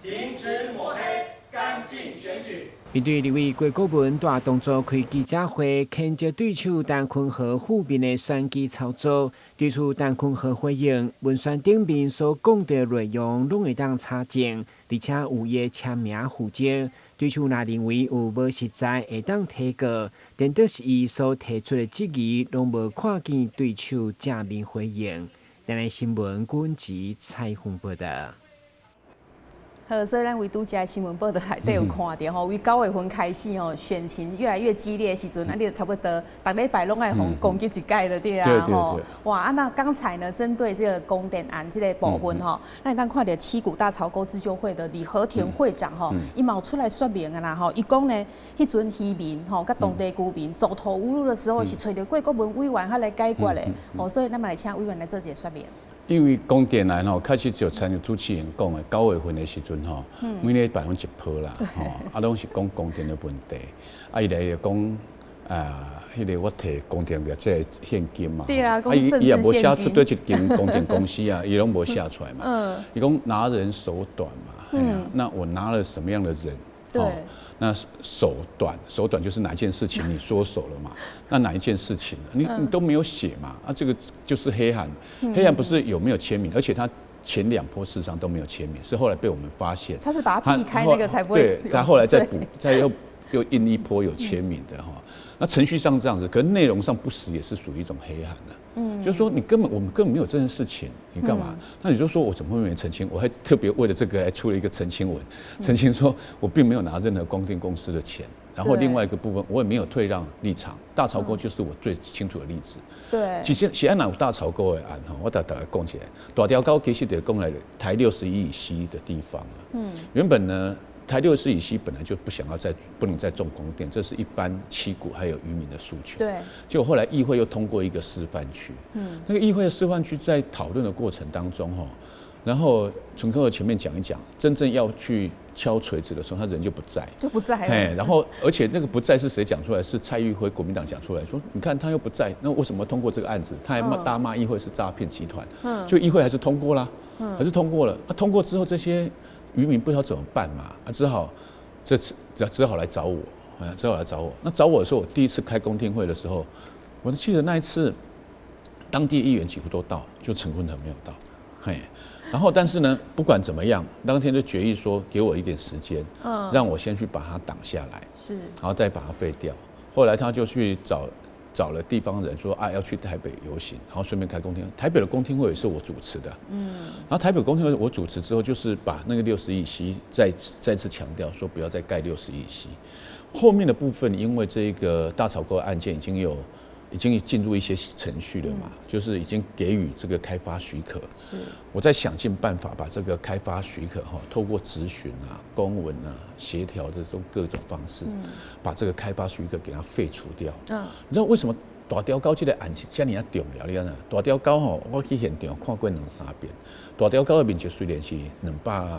停止抹黑，乾淨選舉。面對立委郭國文大動作開記者會，譴責對手陳坤和負面的選舉操作，對此陳坤和回應，文宣頂面所講的內容攏會當查證，而且有伊的簽名附證。對手若認為有無實在會當提告，顛倒是伊所提出的質疑，攏無看見對手正面回應。電視新聞滾吉採訪報道。好，所以咱為拄才新聞報道內底有看著吼，為9月份開始吼，選情越來越激烈的時陣，啊，你就差不多逐禮拜攏愛予攻擊一擺就對啊，吼。哇，啊，那剛才呢，針對這個光電案這個部分吼，咱會當看著七股大潮溝自救會的李和田會長吼，伊嘛有出來說明啊啦吼，伊講呢，彼陣漁民吼，佮當地居民走投無路的時候，是揣著郭國文委員遐來解決的，吼，所以咱嘛來請委員來做一個說明。因為光電案吼，開始就親像主持人講的，9月份的時陣吼，每禮拜攏一波啦，吼，啊，攏是講光電的問題，啊，伊來就講啊，彼個我提光電業這個現金嘛，啊，伊也無寫出佗一間光電公司啊，伊攏無寫出來嘛，伊講拿人手短嘛，那我拿了什麼樣的人？那手短，手短就是哪一件事情你縮手了嘛？那哪一件事情你都沒有寫嘛？啊，這個就是黑函，黑函不是有沒有簽名，而且他前兩波事實上都沒有簽名，是後來被我們發現。他是把它避開那個才不會。對，他後來再補，再又印一波有簽名的哈。那程序上這樣子，可是內容上不實也是屬於一種黑函的。就是說你根本我們根本沒有這件事情，你幹嘛？那你就說我怎麼會沒澄清？我還特別為了這個還出了一個澄清文，澄清說我並沒有拿任何光電公司的錢。然後另外一個部分，我也沒有退讓立場。大潮溝就是我最清楚的例子。其實是按怎有大潮溝的案吼，我逐大家講一下。大墉溝其實就講來台六十一以西的地方。原本呢，台六十以西本來就不想要再不能再種光電，這是一般七股還有漁民的訴求。結果後來議會又通過一個示範區。那個議會的示範區在討論的過程當中，哈，然後陳坤和前面講一講，真正要去敲錘子的時候，他人就不在，就不在。哎，然後而且那個不在是誰講出來？是蔡玉輝國民黨講出來說，你看他又不在，那為什麼通過這個案子？他還罵大罵議會是詐騙集團。就議會還是通過啦，還是通過了。那通過之後，這些漁民不知道怎麼辦嘛，啊，只好這次只好來找我，啊，只好來找我。那找我的時候，我第一次開公聽會的時候，我記得那一次，當地議員幾乎都到，就陳坤和沒有到，嘿。然後，但是呢，不管怎麼樣，當天就決議說，給我一點時間，讓我先去把它擋下來，然後再把它廢掉。後來他就去找了地方人說啊，要去台北遊行，然後順便開公聽會。台北的公聽會也是我主持的，然後台北公聽會我主持之後，就是把那個六十以西再次強調說，不要再蓋六十以西。後面的部分，因為這個大潮溝案件已經有已經進入一些程序了嘛，就是已經給予這個開發許可。我在想盡辦法把這個開發許可哈，透過質詢啊、公文啊、協調的這種各種方式，把這個開發許可給它廢除掉。你知道為什麼大墉溝這個案是遮爾仔重要？你知影？大墉溝吼，我去現場看過兩三遍。大墉溝的面積雖然是200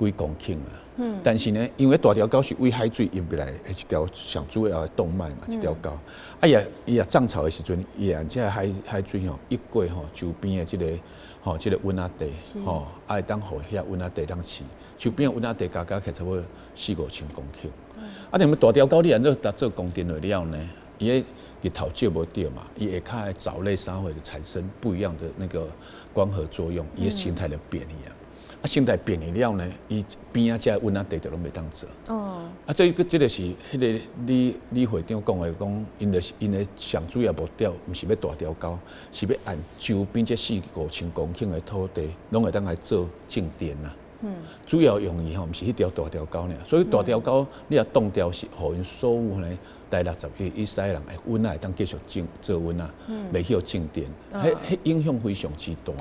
幾公頃啊，但是呢，因為大墉溝是對海水入來的一條上主要的動脈嘛，一條溝。啊，伊也漲潮的時陣，伊會這個海水吼，溢過吼周邊的這個吼這個溫仔地，吼，啊會當予遐溫仔地當飼，周邊的溫仔地加加起來差不多四五千公頃。啊，你們大墉溝你按怎做供電了呢？伊的日頭照無著嘛，伊下跤的藻類啥貨就產生不一樣的那個光合作用，伊的形態就變去啊。啊，生態變去了呢，伊邊仔這溫仔地就攏袂當做。啊，這個這個是彼個李李會長講的，講𪜶就是𪜶的上主要目標，毋是欲大墉溝，是欲按周邊這四五千公頃的土地，攏會當來做種電啦。主要用意吼，毋是彼條大墉溝爾，所以大墉溝你若擋掉是予𪜶所有呢，台六十一以西人的溫仔會當繼續種做溫仔，袂去予種電，彼影響非常之大。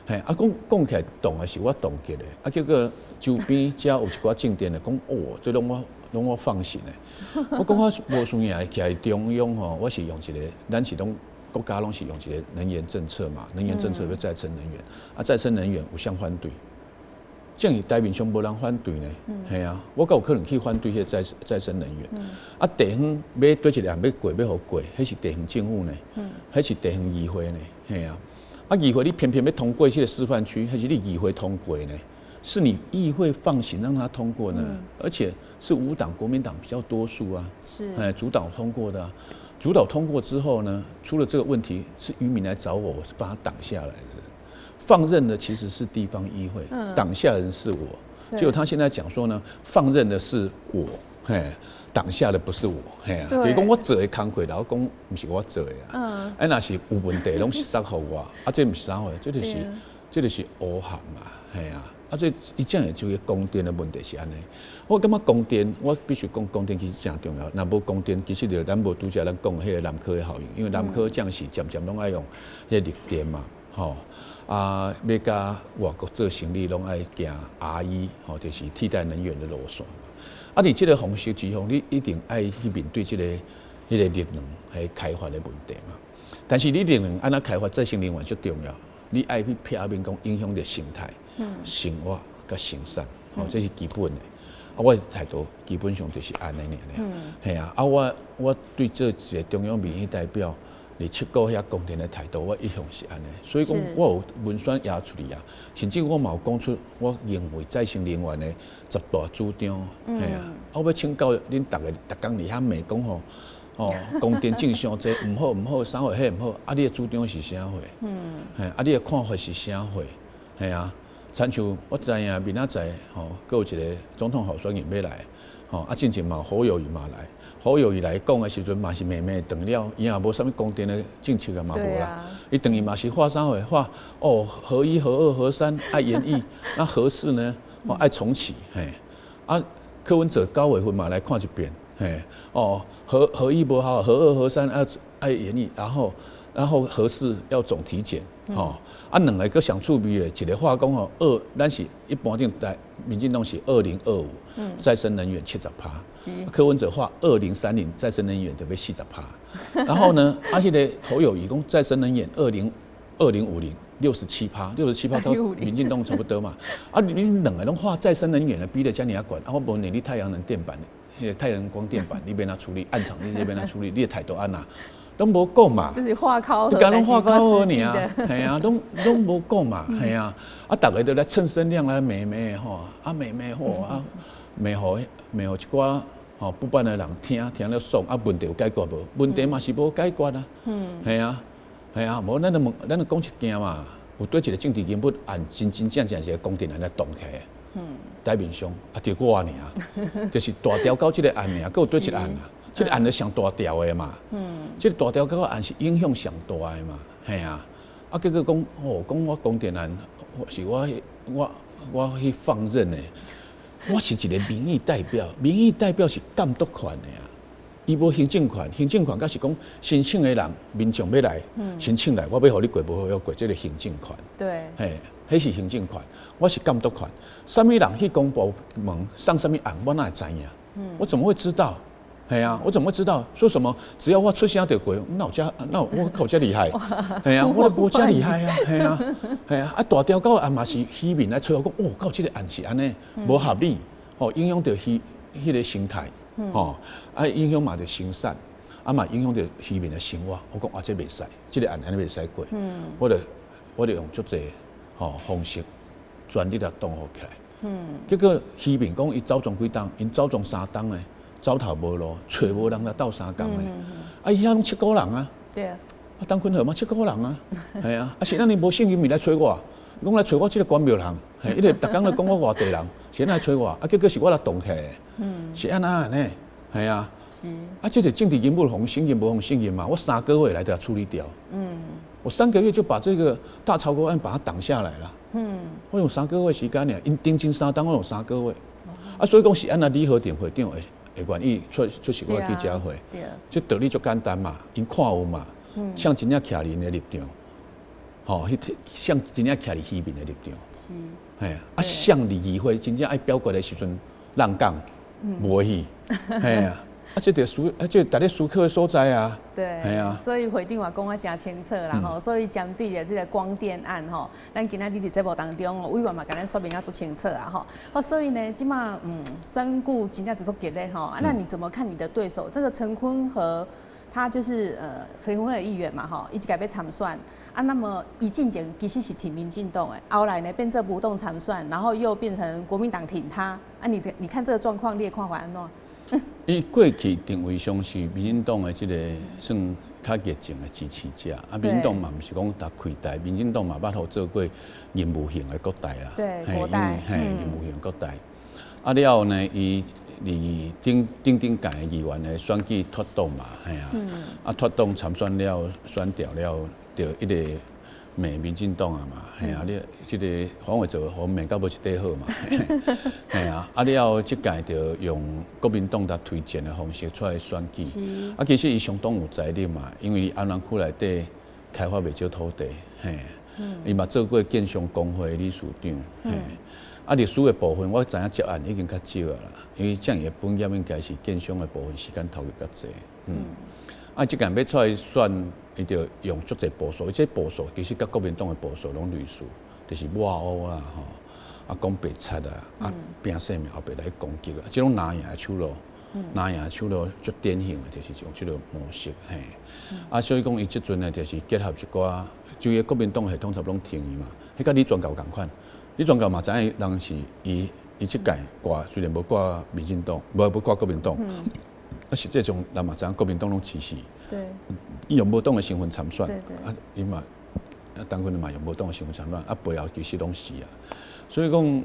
嘿，啊，講講起來擋的是我凍結的，啊，結果周邊遮有一寡種電的講，哦，這攏我攏我放行的。我講我無輸贏，徛佇中央吼，我是用一個，咱是攏國家攏是用一個能源政策嘛，能源政策欲再生能源，啊，再生能源有啥反對？這樣台面上無人反對呢，嘿啊，我敢有可能去反對彼個再生能源。啊，地方欲佗一個案欲過，欲予過，彼是地方政府呢，彼是地方議會呢，嘿啊。啊，議會你偏偏欲通過這個示範區，還是你議會通過呢？是你議會放行讓它通過呢？而且是無黨國民黨比較多數啊，哎，主導通過的啊。主導通過之後呢，出了這個問題，是漁民來找我，我是把它擋下來的。放任的其實是地方議會，擋下人是我。結果他現在講說呢，放任的是我，嘿，擋下的不是我，嘿啊，就是講我做的工課，然後講毋是我做的啊。哎，若是有問題，攏是殺予我，啊，這毋是啥貨，這就是烏函嘛，嘿啊。啊，這伊這樣就個供電的問題是按呢。我感覺供電，我必須講供電其實誠重要。若無供電，其實就咱無拄才咱講彼個南科的效應，因為南科這樣是漸漸攏愛用彼個綠電嘛，吼。啊，欲佮外國做生意，攏愛行 RE，吼，就是替代能源的路線。啊，佇這個方式之下，你一定愛去面對這個彼個綠能彼開發的問題嘛。但是你綠能按怎開發再生能源最重要，你愛去避免講影響著生態、生活佮生產，吼，這是基本的。啊，我的態度基本上就是按呢爾爾。嘿啊，啊，我對這一個中央民意代表，佇七股遐供電的態度，我一向是按呢。所以講，我有文宣也出去啊，甚至我嘛有講出我認為再生能源的十大主張，嘿啊，我欲請教恁逐家，逐工佇遐罵講吼，哦，供電種傷濟，毋好毋好，啥貨彼毋好，啊，你的主張是啥貨？嘿，啊，你的看法是啥貨？嘿啊，親像我知影明仔載吼，閣有一個總統候選人欲來，吼，啊，進前嘛侯友宜嘛來，侯友宜來講的時陣嘛是罵罵斷了，伊也無啥物供電的政策啊嘛無啦，伊轉去嘛是話啥貨話哦，核一、核二、核三愛延役，那核四呢？哦愛重啟，嘿，啊，柯文哲九月份嘛來看一遍，嘿，哦，核一無好，核二、核三愛延役，然後核四要總體檢，吼，啊，兩個閣上趣味的，一個話講吼，二，咱是一般定台民進黨是2025，再生能源70趴，柯文哲話2030再生能源就欲40趴，然後呢，啊，彼個侯友宜講再生能源2050 67趴，67趴跟民進黨差不多嘛，啊，你兩個攏畫再生能源的比例遮爾仔懸，啊，我問你，你太陽能電板，彼個太陽能光電板，你欲按怎處理？暗場你欲按怎處理？你的態度按怎？攏無講嘛，就是話口，你敢攏話口爾啊，嘿啊，攏攏無講嘛，嘿啊，啊，逐家都來蹭聲量來罵罵吼，啊罵罵吼，啊罵予罵予一寡吼不般的人聽聽了爽，啊問題有解決無？問題嘛是無解決啊，嘿啊，嘿啊，無咱就問，咱就講一件嘛，有佗一個政治人物按真真正正一個供電案來動起來，台面上啊，就我爾，就是大墉溝這個案爾，閣有佗一個案啊。這個案就上大條的嘛，這個大墉溝案是影響上大的嘛，嘿啊，啊結果講哦，講我供電案是我去放任的，我是一個民意代表，民意代表是監督權的啊，伊無行政權，行政權敢是講申請的人，民眾欲來申請來，我欲予你過，無予我過，這個行政權。嘿，彼是行政權，我是監督權。啥物人去公部門送啥物案，我哪會知影？我怎麼會知道？嘿啊，我怎麼會知道？說什麼只要我出聲就過，哪有遮，哪有我靠遮厲害？嘿啊，我都無遮厲害啊！嘿啊，嘿啊，啊大雕狗案嘛是漁民來揣我講，哦，到這個案是按呢，無合理，吼，影響著漁彼個生態。吼，啊影響嘛著生產，啊嘛影響著漁民的生活。我講啊，這袂使，這個案按呢袂使過。我就用足濟吼方式，全力來擋予起來。結果漁民講伊走狀幾冬，𪜶走狀3冬的，走投無路，揣無人來鬥相共的。啊，伊遐攏七股人啊。啊，陳坤和嘛七股人啊，係啊，啊是按呢無信任來揣我，伊講來揣我這個關廟人，嘿，伊個逐工咧講我外地人，是按怎來揣我？啊，結果是我來擋起來的，是按怎按呢？係啊，啊，這個政治人物予信任無予信任嘛，我3個月來就處理掉，我3個月就把這個大潮溝案把它擋下來了，我用三個月時間爾，𪜶頂前3冬我用三個月，啊，所以講是按怎李和典會長會願意出席我的記者會，這道理足簡單嘛，𪜶看有嘛。像真正徛佇𪜶的立場，吼，彼像真正徛佇漁民的立場，嘿，啊，像佇議會真正愛表決的時陣，人講無去，嘿啊，啊，這就思，啊，這逐日思考的所在啊，對，啊，所以會長嘛講啊誠清楚啦吼，所以針對著這個光電案吼，咱今仔日佇節目當中，委員嘛共咱說明啊足清楚啊吼，好，所以呢，這馬選舉真正就足激烈吼，啊，那你怎麼看你的對手這個陳坤和？他就是陳坤和議員嘛吼，伊這屆欲參選啊，那麼伊進前其實是挺民進黨的，後來呢變做無黨參選，然後又變成國民黨挺他啊，你看這個狀況，你的看法按怎？伊過去定位上是民進黨的這個算較熱情的支持者，啊，民進黨嘛毋是講逐開台，民進黨嘛捌予做過任務型的國代啦，對，國代，嘿，任務型國代，啊了後呢，伊佇頂頂頂屆議員的選舉脫黨嘛，嘿啊，啊脫黨參選了，選掉了，就一直罵民進黨啊嘛，嘿啊，你這個反話做，予罵到無一塊好嘛，嘿啊，啊了後這屆就用國民黨來推薦的方式出來選舉，啊其實伊相當有財力嘛，因為伊安南區內底開發袂少土地，嘿，伊嘛做過建商公會理事長，嘿。啊，歷史的部分我知影接案已經較少啊啦，因為這樣的本業應該是建商的部分時間投入較濟，啊，這屆欲出來選，伊就用足濟步數，這步數其實佮國民黨的步數攏類似，就是抹烏啦吼，啊講白賊啊，啊拼性命後壁來攻擊啊，這種藍營的手路，藍營的手路足典型的，就是用這個模式嘿。啊，所以講伊這陣呢，就是結合一寡，就個國民黨系統差不多攏挺伊嘛，彼佮李全教仝款。李全教嘛知影人是伊，伊這屆掛雖然無掛民進黨，無掛國民黨，啊實際上人嘛知影國民黨攏支持。伊用無黨的身份參選，啊伊嘛，啊陳坤嘛用無黨的身份參選，啊背後其實攏是啊。所以講，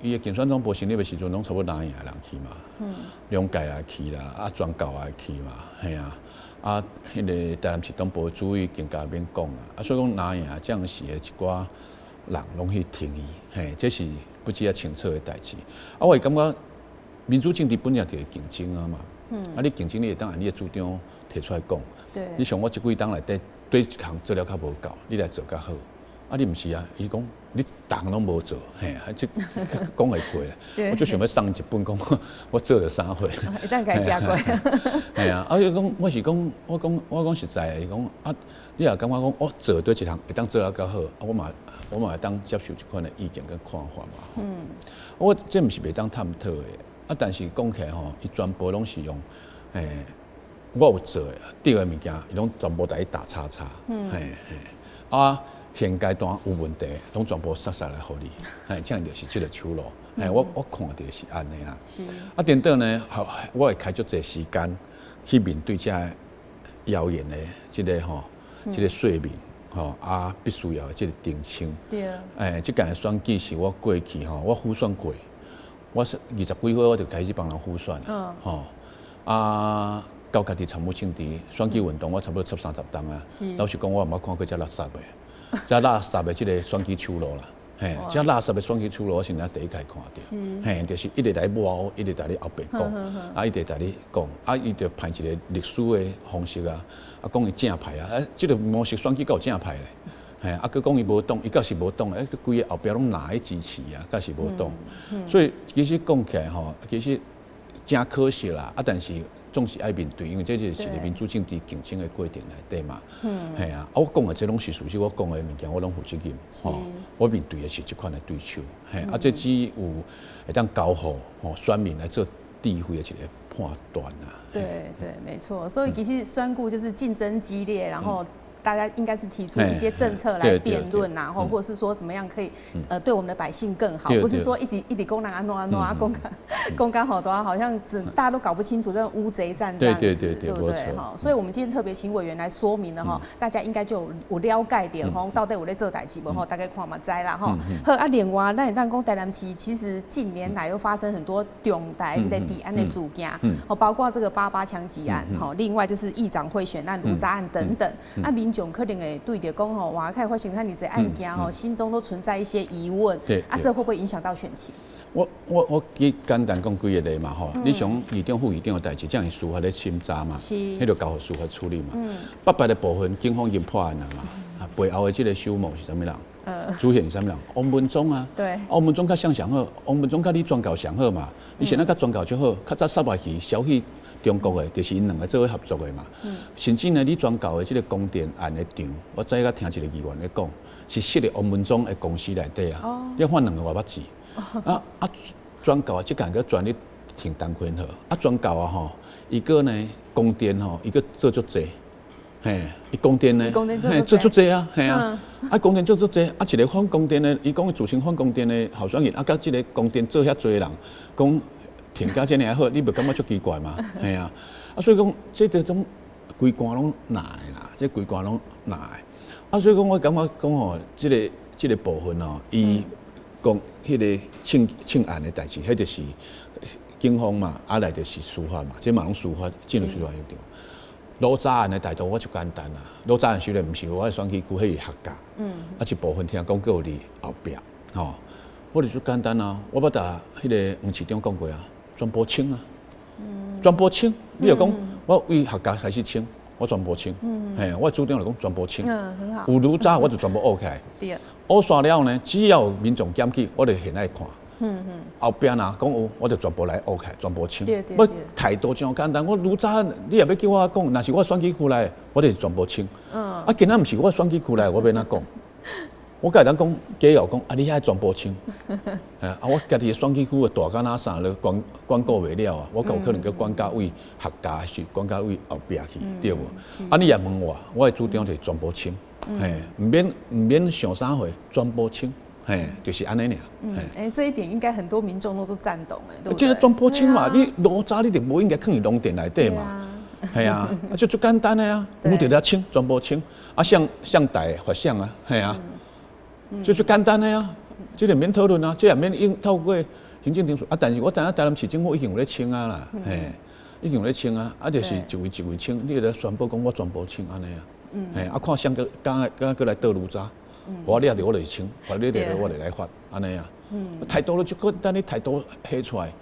伊的競選總部成立的時陣，攏差不多藍營的人去嘛，兩屆也去啦，啊全教也去嘛，嘿啊，啊彼個台南市黨部主委更加免講啊，啊所以講藍營這樣時的一寡人攏去挺伊，嘿，這是不止啊清楚的代誌。啊，我會感覺民主政治本來就會競爭啊嘛。啊，你競爭你會當按你的主張提出來講。你像我這幾冬內底對一項做了較無夠，你來做較好。啊，你毋是啊？伊講你逐項攏無做，嘿，啊這講會過啦。我就想欲送一本講，我做了啥貨。會當共伊寄過。嘿啊，啊伊講我是講，我講實在的，伊講啊，你若感覺講我做對一項會當做得較好，啊我嘛會當接受這款的意見佮看法嘛。我這毋是袂當探討的，啊，但是講起來吼，伊全部攏是用，我有做的對的物件，伊攏全部共伊打叉叉。嘿嘿，啊。現階段有問題，攏全部殺殺來予你，嘿，這樣就是這個手路，嘿，我看著是按呢啦。啊，顛倒呢，我會開足濟時間去面對這謠言的這個吼，這個說明吼，啊，必須要這個澄清。欸，這屆選舉是我過去吼，我輔選過，我是二十幾歲我就開始幫人輔選，吼，啊，到家己參與政治選舉運動，我差不多十三十冬啊。老實講，我毋捌看過遮垃圾的。遮垃圾的這個選舉手路啦。嘿，這垃圾的選舉出爐，我是才第一擺看著。嘿，就是一直來抹，一直佇你後壁講，啊，一直佇你講，啊，伊就派一個律師的方式啊，啊，講伊正派啊，啊，這個模式選舉閣有正派咧，嘿，啊，閣講伊無黨，伊閣是無黨，欸，規个後壁攏藍咧支持啊，閣是無黨，所以其實講起來吼，其實誠可惜啦，啊，但是總是愛面對，因為這就是民主政治競爭的過程內底嘛。嘿啊，我講的這攏是事實，我講的物件我攏負責任。吼，我面對的是這款的對手。嘿，啊，這只有會當交予吼選民來做智慧的一個判斷啦。對對，沒錯。所以其實選舉就是競爭激烈，然後大家應該是提出一些政策來辯論，然後或者是說怎麼樣可以對我們的百姓更好，不是說一直一直講人按怎按怎啊，講講講好多，好像只大家都搞不清楚這種烏賊戰這樣子，對不對？哈，所以我們今天特別請委員來說明了哈，大家應該就有了解點吼，到底有咧做代誌無吼，大概看嘛知啦吼。好啊，另外咱會當講台南市其實近年來又發生很多重大這個治安的事件，哦，包括這個88槍擊案，吼，另外就是議長賄選案、盧渣案等等，啊民眾可能會對著講吼，哇，開始發生遐爾濟案件吼，心中都存在一些疑問。啊，這會不會影響到選情？我舉簡單講幾個例嘛吼，你像議長副議長的代誌，這樣是司法咧審查嘛，彼就交予司法處理嘛。800的部分，警方已經破案了嘛，啊，背後的這個首謀是啥物人？主嫌是啥物人？王文忠啊。王文忠較誰上好？王文忠較李全教上好嘛？伊現在較全教就好，較早殺落去消去中國的，就是𪜶兩個做伙合作的嘛。甚至呢，李全教的這個光電案的場，我早起聽一個議員咧講，是設佇王文忠的公司內底啊。你看兩個偌捌字。啊啊！全教啊，這間閣專咧停陳坤和啊，全教啊吼，伊閣呢光電吼，伊閣做足濟，嘿，伊光電呢，嘿，做足濟啊，嘿啊，啊光電做足濟，啊一個反光電的，伊講伊自稱反光電的候選人，啊佮這個光電做遐濟人，講停甲遮爾好，你袂感覺足奇怪嗎？嘿啊，啊所以講這個種規罐攏藍的啦，這規罐攏藍的，啊所以講我感覺講吼，這個部分哦，伊講彼個槍槍案的代誌，彼就是警方嘛，啊來就是司法嘛，這嘛攏司法進入司法一條。盧渣案的態度我就簡單啦，盧渣案雖然毋是我的選舉區，彼是學甲，啊一部分聽講閣有佇後壁，吼，我就簡單啊，我捌共彼個黃市長講過啊，全部清啊，全部清，你若講我為學甲開始清，我全部清，嘿，我主張來講全部清，很好。有盧渣我就全部挖起來，挖煞了呢，只要民眾檢舉，我就現來看。後壁若講有，我就全部來挖起來，全部清。我態度真簡單，我盧渣你也欲叫我講，若是我選舉區內，我就是全部清。啊，今仔毋是我選舉區內，我欲按怎講？我共人講，假又講，啊，你遐全部清。啊，我家己的選舉區的大甲若啥咧，管管顧袂了啊，我閣有可能閣管甲位學家是管甲位後壁去，對無？啊，你也問我，我的主張就是全部清，嘿，毋免想啥貨，全部清，嘿，就是按呢爾。欸，這一點應該很多民眾都是贊同的，對不對？這個全部清嘛，你爐渣你就無應該囥佇農田內底嘛，係啊，啊就足簡單的啊，有佇遐清，全部清，啊，向向大發想啊，係啊。這足簡單的啊，這個免討論啊，這也免用透過行政程序啊。但是我知影台南市政府已經有咧清啊啦，嘿，已經有咧清啊，啊就是一位一位清，你咧宣布講我全部清按呢啊，嘿，啊看誰閣敢敢閣來倒爐渣，我掠著我就清，我掠著我就來罰，按呢啊。態度就簡單，你態度彼出來，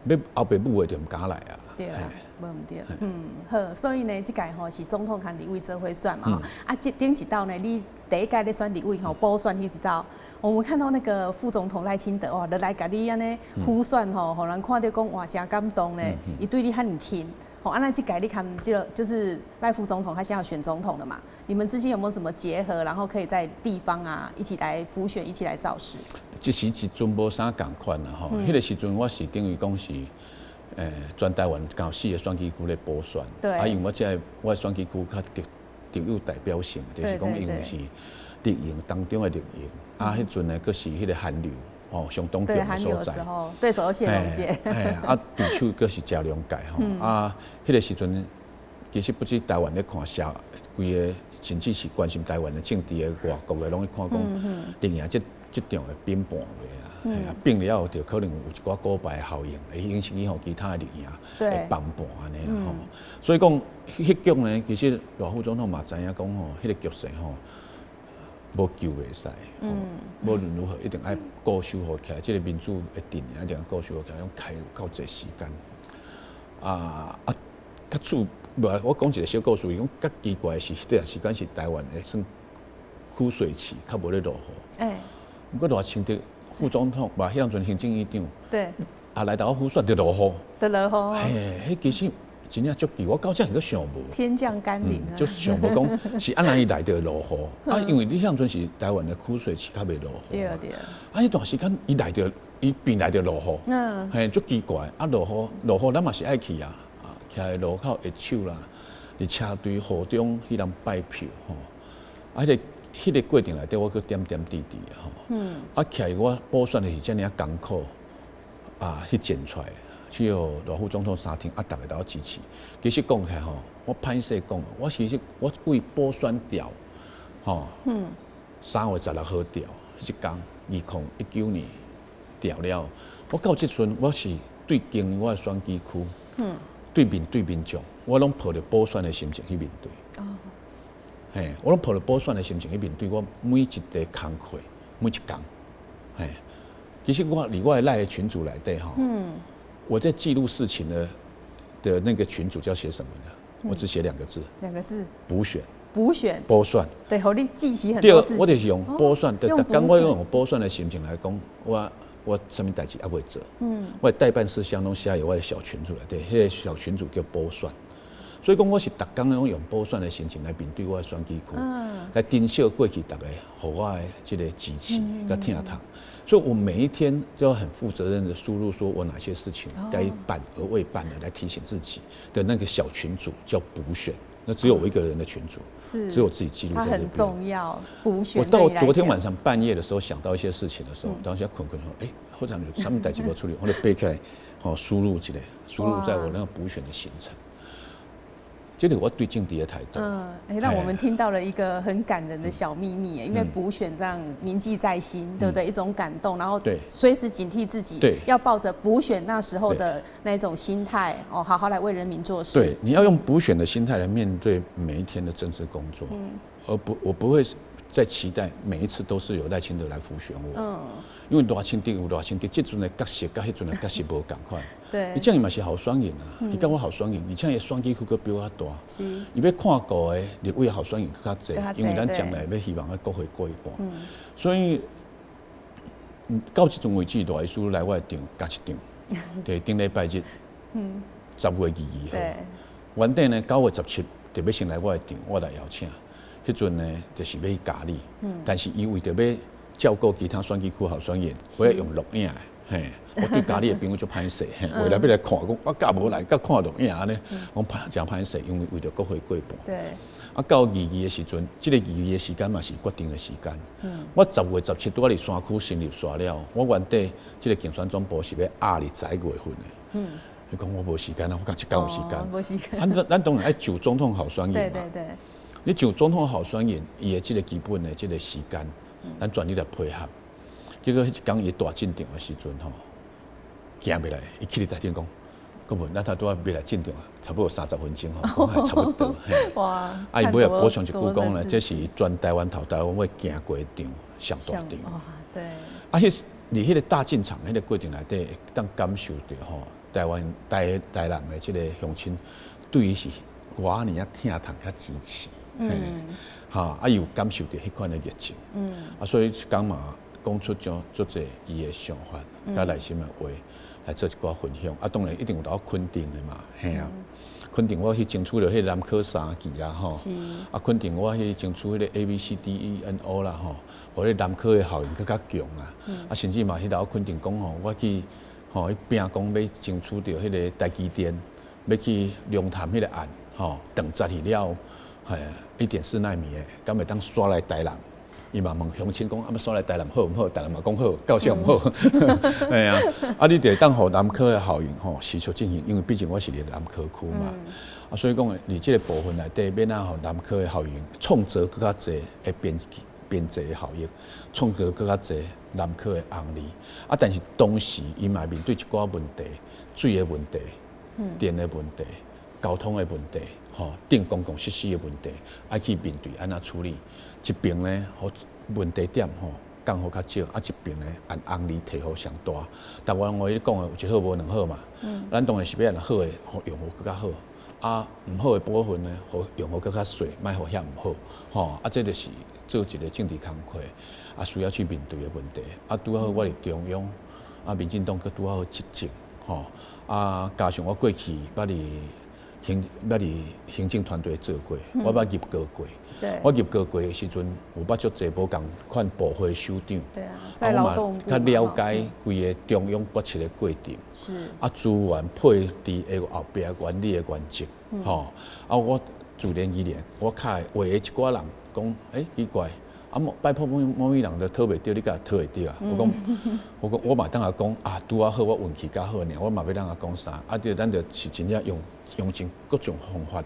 欲後壁舞的就毋敢來啊。對啦，無毋對。嗯，好，所以呢，這屆吼是總統佮立委做伙選嘛，啊，這頂一道呢，你第一屆咧選立委吼，補選彼一道，我們看到那個副總統賴清德哇，就來共你按呢輔選吼，予人看著講哇，誠感動咧，伊對你遐爾親。吼，啊，那這屆你看，這個就是賴副總統，他現在要選總統了嘛？你們之間有沒有什麼結合，然後可以在地方啊一起來輔選，一起來造勢？這時一陣無啥仝款啦吼，彼個時陣我是等於講是，全台灣有四個選舉區咧補選，啊，因為我這個我的選舉區較特特有代表性，就是講因為是綠營當中的綠營，啊，彼陣呢閣是彼個韓流哦，相當強的所在，對手謝龍介，啊，對手閣是謝龍介吼，啊，彼個時陣其實不止台灣咧看社，規個甚至是關心台灣的政治的外國的攏咧看講，綠營這這場會變盤袂啦，啊，變了後就可能有一寡股牌效應，會影響去予其他的綠營會崩盤按呢啦吼。所以講彼局呢，其實賴副總統嘛知影講吼，彼個局勢吼，無救袂使。無論如何，一定愛固守好起來。這個民主的陣營一定愛固守好起來，用開有夠濟時間。啊啊，較主，無我講一個小故事，伊講較奇怪的是，彼段時間是台灣的算枯水期，較無咧落雨。毋過賴清德副總統，無彼當陣行政院長。啊，來台灣輔選就落雨。就落雨。嘿，彼其實真正足奇，我到這閣想無。天降甘霖啊！就想無講是按怎伊來就落雨，啊，因為你彼陣是台灣的枯水期較袂落雨。對對。啊，彼段時間伊來就伊變來就落雨。嘿，足奇怪。啊，落雨落雨，咱嘛是愛去啊，啊，徛佇路口握手啦，佇車隊雨中彼人拜票吼。啊，彼個過程內底，我閣點點滴滴吼。啊，徛我補選的是遮爾仔艱苦，啊，去剪出來。去予賴副總統三天，啊，逐家都支持。其實講起來吼，我歹勢講，我其實我為補選調，吼，3月16號調，彼工2019年調了。我到這陣，我是對經營我的選舉區，對面對民眾，我攏抱著補選的心情去面對。嘿，我攏抱著補選的心情去面對我每一個工課，每一工。嘿，其實我佇我的 LINE 的群組內底吼。我在記錄事情的那個群組叫寫什麼呢？我只寫兩個字。兩個字。補選。補選。補選。對，予你記起很多事情。對，我就是用補選，對，剛我用補選的心情來講，我啥物代誌猶未做。我的待辦事項攏寫佇我的小群組內底，彼個小群組叫補選。所以講，我是逐工攏用補選的心情來面對我的選舉區，來珍惜過去逐家予我的這個支持佮疼痛。所以我每一天都要很負責任的輸入，說我哪些事情該辦而未辦的，來提醒自己的那個小群組叫補選，那只有我一個人的群組，只有我自己記錄在這邊。很重要，補選。我到昨天晚上半夜的時候想到一些事情的時候，當時睏睏說，哎，好像有啥物代誌無處理，我就背起來，好輸入一下，輸入在我那個補選的行程。這個我對政治的態度。嗯，哎，讓我們聽到了一個很感人的小秘密，因為補選這樣銘記在心，對不對？一種感動，然後隨時警惕自己，要抱着補選那時候的那種心態，哦，好好來為人民做事。對，你要用補選的心態來面對每一天的政治工作，而不，我不會再期待每一次都是由賴清德來輔選我。因為賴清德有賴清德，這陣的角色佮彼陣的角色無仝款。伊這樣嘛是候選人啊，伊佮我候選人，而且伊選舉區閣比我大。伊欲看顧的立委候選人閣較濟，因為咱將來欲希望愛國會過一半。所以到這陣為止，賴醫師來我的場加一場，對，頂禮拜日，10月22號。原底呢9月17就欲先來我的場，我來邀請。彼陣呢就是欲去嘉義，但是伊為著欲照顧其他選舉區候選人，我欲用錄影的，嘿，我對嘉義的朋友足歹勢，為了欲來看，講我駕無來，佮看錄影按呢，我歹誠歹勢，因為為著國會過半。啊，到二二的時陣，這個二二的時間嘛是決定的時間。我10月17拄仔佇山區成立煞了，我原底這個競選總部是欲壓佇11月份的。伊講我無時間啊，我講這工有時間。無時間。啊，咱當然愛就總統候選人嘛。對對對。你就總統候選人，伊的這個基本的這個時間，咱全力來配合。結果彼一工伊大進場的時陣吼，行袂來，伊去佇台頂講，國文，咱頭拄仔欲來進場啊，差不多30分鐘吼，講還差不多。哇！啊，伊尾仔補充一句講咧，這是全台灣頭台灣尾行過的場，上大場。哇，對。啊，彼佇彼個大進場彼個過程內底，會當感受著吼，台灣台台南的這個鄉親對伊是偌爾仔疼痛佮支持。哈，啊，伊有感受著彼款的熱情。啊，所以講嘛，講出足足濟伊的想法，佮內心的話來做一寡分享。啊，當然一定有得肯定的嘛，嘿啊。肯定我去爭取著彼個南科三期啦，吼。啊，肯定我去爭取彼個 A B C D E N O 啦，吼，予彼南科的效應閣較強啊。啊，甚至嘛，彼頭肯定講吼，我去吼去拼講欲爭取著彼個台積電，欲去龍潭彼個案，吼，長實去了，嘿，1.4納米的，敢會當徙來台南？伊嘛問鄉親講，啊，欲徙來台南好毋好？逐家嘛講好，到啥毋好？嘿啊，啊，你就會當予南科的效應吼持續進行，因為畢竟我是佇南科區嘛。啊，所以講佇這個部分內底，欲按怎予南科的效應創造閣較濟的邊際的效益，創造閣較濟南科的紅利。啊，但是同時伊嘛面對一寡問題，水的問題、電的問題、交通的問題、吼等公共設施的問題，愛去面對按怎處理？一邊呢，予問題點吼降予較少，啊一邊呢按紅利提予上大。台灣我咧講的有一好無兩好嘛，咱當然是欲按好的，予用予閣較好，啊毋好的部分呢，予用予閣較細，莫予遐毋好，吼，啊這就是做一個政治工課，啊需要去面對的問題。啊拄好我佇中央，啊民進黨閣拄好執政，吼，啊加上我過去捌佇行政團隊做過，我捌入閣過。我入閣過的時陣，有捌足濟無仝款部會首長。對啊，在勞動部。較了解規个中央決策的過程。啊，資源配置的後壁原理的原則，吼。啊，我自然而然，我較會話的一寡人講，欸，奇怪，啊，拜託某某人都討袂著，你敢會討會著啊？我講，我嘛當下講啊，拄仔好，我運氣較好爾，我嘛欲當下講啥？啊，對，咱就是真正用盡各種方法，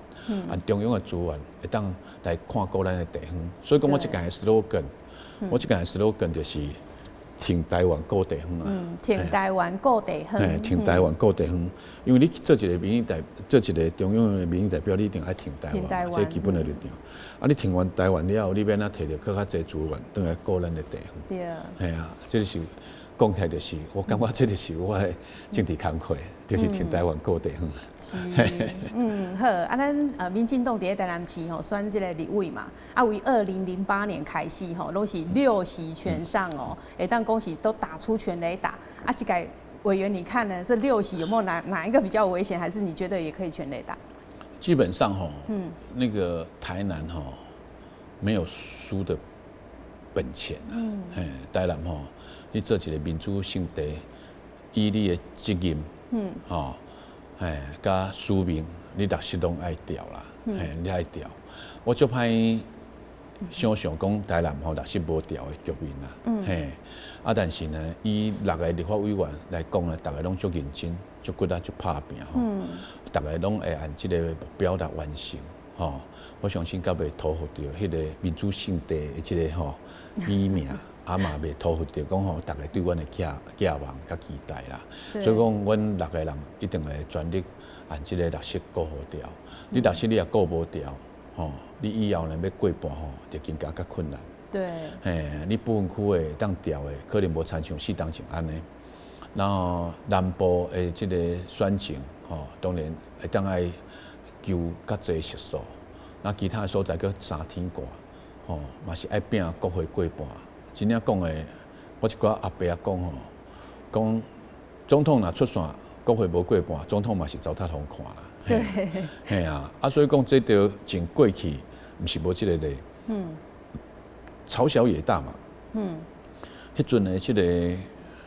按中央的資源會當來看顧咱的地方。所以講，我這屆的 slogan，我這屆的 slogan 就是挺台灣顧地方啊。嗯，挺台灣顧地方。嘿，挺台灣顧地方，因為你做一個民意代，做一個中央的民意代表，你一定愛挺台灣，這基本的立場。啊，你挺完台灣了後，你欲按怎提著閣較濟資源，轉來顧咱的地方。對。嘿啊，這是講起來就是，我感覺這就是我的政治工課，就是挺台灣顧地方。是，嗯，好，啊，咱民進黨佇咧台南市吼選這个立委嘛，啊，為2008年開始吼，攏是六席全上哦，會當講是都打出全壘打。啊，這個委員你看呢？這六席有沒有哪一個比較危險？還是你覺得也可以全壘打？基本上吼，那個台南吼沒有輸的本錢啊。嘿，台南吼，你做一個民主聖地，以你的責任，吼，嘿，佮使命，你六席攏愛調啦，嘿，你愛調。我足歹想象講台南吼六席無調的局面啦，嘿，啊，但是呢，以六個立法委員來講呢，逐个攏足認真、足骨力、足拍拚吼，逐个攏會按這個目標來完成，吼。我相信閣袂辜負著彼個民主聖地的這个吼美名，啊嘛袂辜負著講吼，逐个對阮的寄望佮期待啦。所以講，阮六個人一定會全力按這个六席顧予牢。你六席你若顧無牢，吼，你以後呢欲過半吼，就更加較困難。嘿，你不分區的當調的，可能無親像四冬前按呢。然後南部的這個選情，吼，當然會當愛求較濟席數。那其他的所在閣三天掛，吼，嘛是愛拼國會過半。真正講的，我一寡阿伯仔講吼，講總統若出線，國會無過半，總統嘛是糟蹋予人看啦。嘿啊，啊，所以講這著從過去，毋是無這个例。朝小野大嘛。彼陣的這个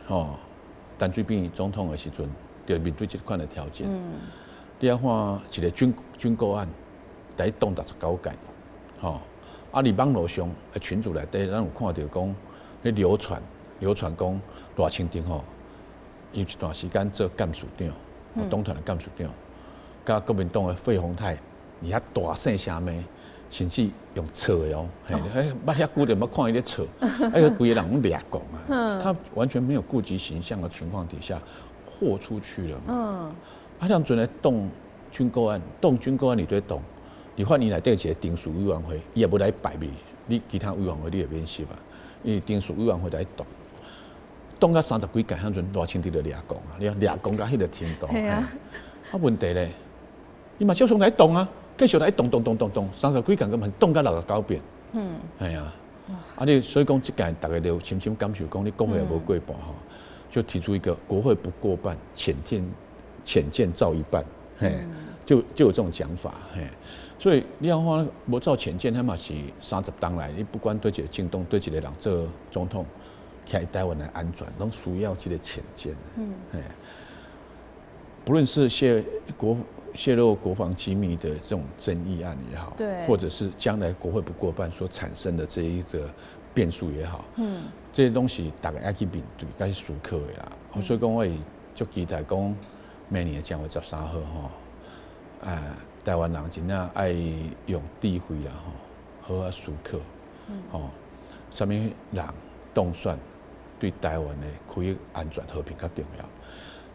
吼，陳水扁總統的時陣，就面對這款的挑戰。你愛看一个軍購案，來動69屆，吼，啊，佇網路上的群組內底，咱有看著講，咧流傳講賴清德吼，有一段時間做幹事長，黨團的幹事長，佮國民黨的費鴻泰，佇遐大聲聲罵，甚至用吵的哦，嘿，捌遐久就毋捌看伊咧吵，哎，規个人攏掠狂啊，他完全沒有顧及形象的情況底下，豁出去了嘛。啊，當陣來動軍購案，動軍購案你都動，你法院內底一個程序委員會，伊也無來擺你，你其他委員會你會免審啊，因為程序委員會來動，動到30幾屆，彼陣賴清德就掠狂啊，你掠狂到彼个程度。啊。啊，問題咧，伊嘛照常來動啊，繼續來動動動動動，30幾屆咁動到69遍。係啊。啊，你所以講，這屆逐家就深深感受，講你國會也無過半吼，就提出一個國會不過半，潛艦造一半，嘿，就有這種講法，嘿，所以你要看無造潛艦，彼嘛是30冬來，你不管對一個政黨，對一個人做總統，徛台灣的安全，攏需要這個潛艦，嘿，不論是洩露國防機密的這種爭議案也好，或者是將來國會不過半所產生的這一個變數也好，這些東西逐家愛去面對，該去思考的啦。所以講，我會足期待講，明年的正月13號吼，台灣人真正愛用智慧啦吼，好好思考，吼，啥物人當選對台灣的區域安全和平較重要。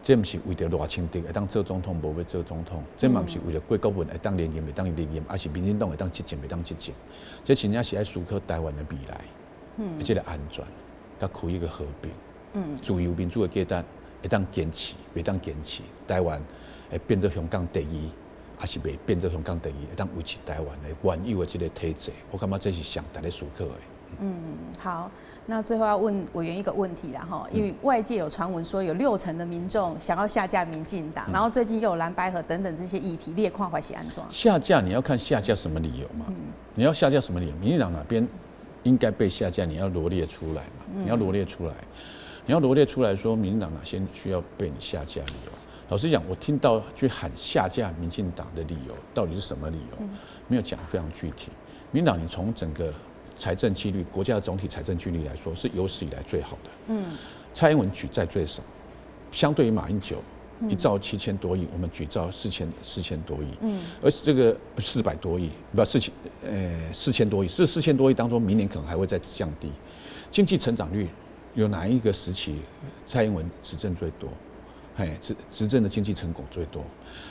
這毋是為著賴清德會當做總統，無欲做總統；這嘛毋是為著郭國文會當連任，袂當連任，抑是民進黨會當執政，袂當執政。這真正是愛思考台灣的未來。這个安全，佮區域的和平，自由民主的價值會當堅持，袂當堅持，台灣會變做香港第二，抑是袂變做香港第二，會當維持台灣的原有的這个體制，我感覺這是上值得思考的。嗯，好，那最後要問委員一個問題啦，哈，因為外界有傳聞說有60%的民眾想要下架民進黨，然後最近又有藍白合等等這些議題，你的看法是按怎？下架你要看下架什麼理由嘛？你要下架什麼理由？民進黨哪邊應該被下架？你要羅列出來嘛？你要羅列出來，你要羅列出來說民進黨哪些需要被你下架理由？老實講，我聽到去喊下架民進黨的理由，到底是什麼理由？沒有講非常具體。民進黨，你從整個財政紀律，國家的總體財政紀律來說，是有史以來最好的。蔡英文舉債最少，相對於馬英九1兆7000多億，我們舉債四千多億。而這個400多億，不4000多億，這四千多億當中，明年可能還會再降低。經濟成長率有哪一個時期蔡英文執政最多？嘿，執政的經濟成果最多。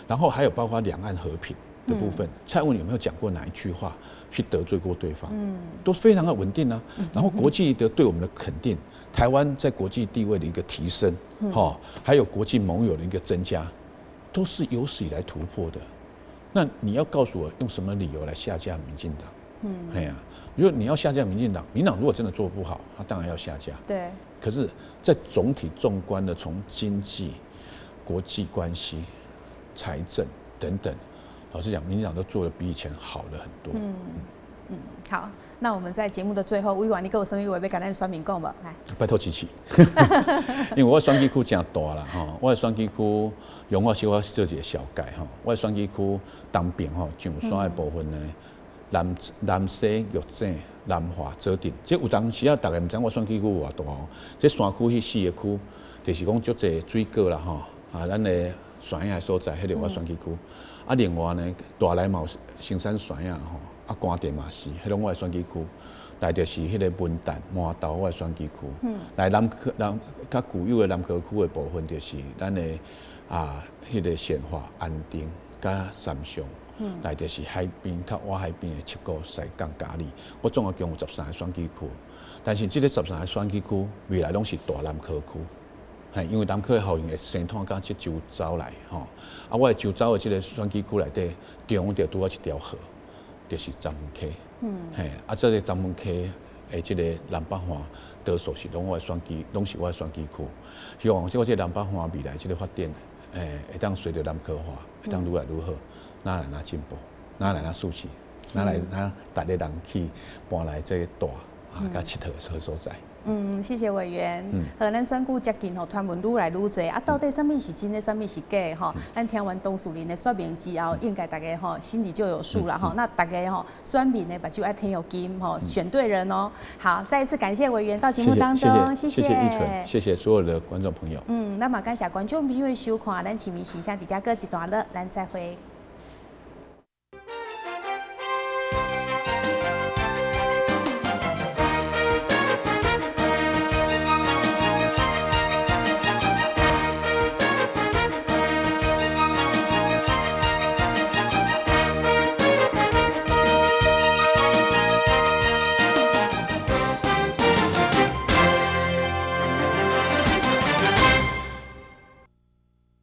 然後還有包括兩岸和平的部分，蔡英文有沒有講過哪一句話去得罪過對方？都非常的穩定啊。然後國際的對我們的肯定，台灣在國際地位的一個提升，哈，還有國際盟友的一個增加，都是有史以來突破的。那你要告訴我用什麼理由來下架民進黨？哎呀，如果你要下架民進黨，民黨如果真的做不好，他當然要下架。可是，在總體縱觀的從經濟、國際關係、財政等等。老實講，民進黨都做得比以前好了很多。嗯，好，那我們在節目的最後，委員，你閣有啥物話欲共咱選民講無？來，拜託支持，因為我選舉區誠大啦，吼，我的選舉區容我小可做一個紹介吼，我的選舉區東邊吼象山的部分呢，南西、玉井、南華、左鎮，這有當時啊，逐家毋知影我選舉區有偌大哦。這山區彼四個區，就是講足濟水果啦吼，啊，咱的山仔的所在，彼个我選舉區。啊，另外呢，大內嘛有生產山仔吼，啊，關店嘛是，彼攏我的選舉區。來就是彼个文旦、麻豆我的選舉區。來南科南較舊有的南科區的部分，就是咱的啊，彼个善化、安定佮三上。來就是海邊較倚海邊的七股、西港、嘉里。我總共有13個選舉區，但是這个十三個選舉區未來攏是大南科區。嘿，因為南科的效應會生湠到這周遭來吼。啊，我的周遭的這个選舉區內底，中就拄好一條河，就是欉門溪。嘿，啊，這个欉門溪的這个南北岸，多數是攏我的選舉，攏是我的選舉區。希望這個南北岸未來這个發展，會當隨著南科化，會當愈來愈好，哪來哪進步，哪來哪舒適，哪來哪逐个人去搬來這个蹛啊，佮𨑨迌的所在。嗯，謝謝委員。好，咱選舉接近吼，傳聞愈來愈濟啊，到底啥物是真的，啥物是假的吼？咱聽完董事長的說明之後，應該大家吼心裡就有數了吼。那大家吼選民的目睭愛挺有金吼，選對人哦。好，再一次感謝委員到節目當中，謝謝依純，謝謝所有的觀眾朋友。嗯，那麼感謝觀眾朋友的收看，咱市民時聲佇遮告一段落，咱再會。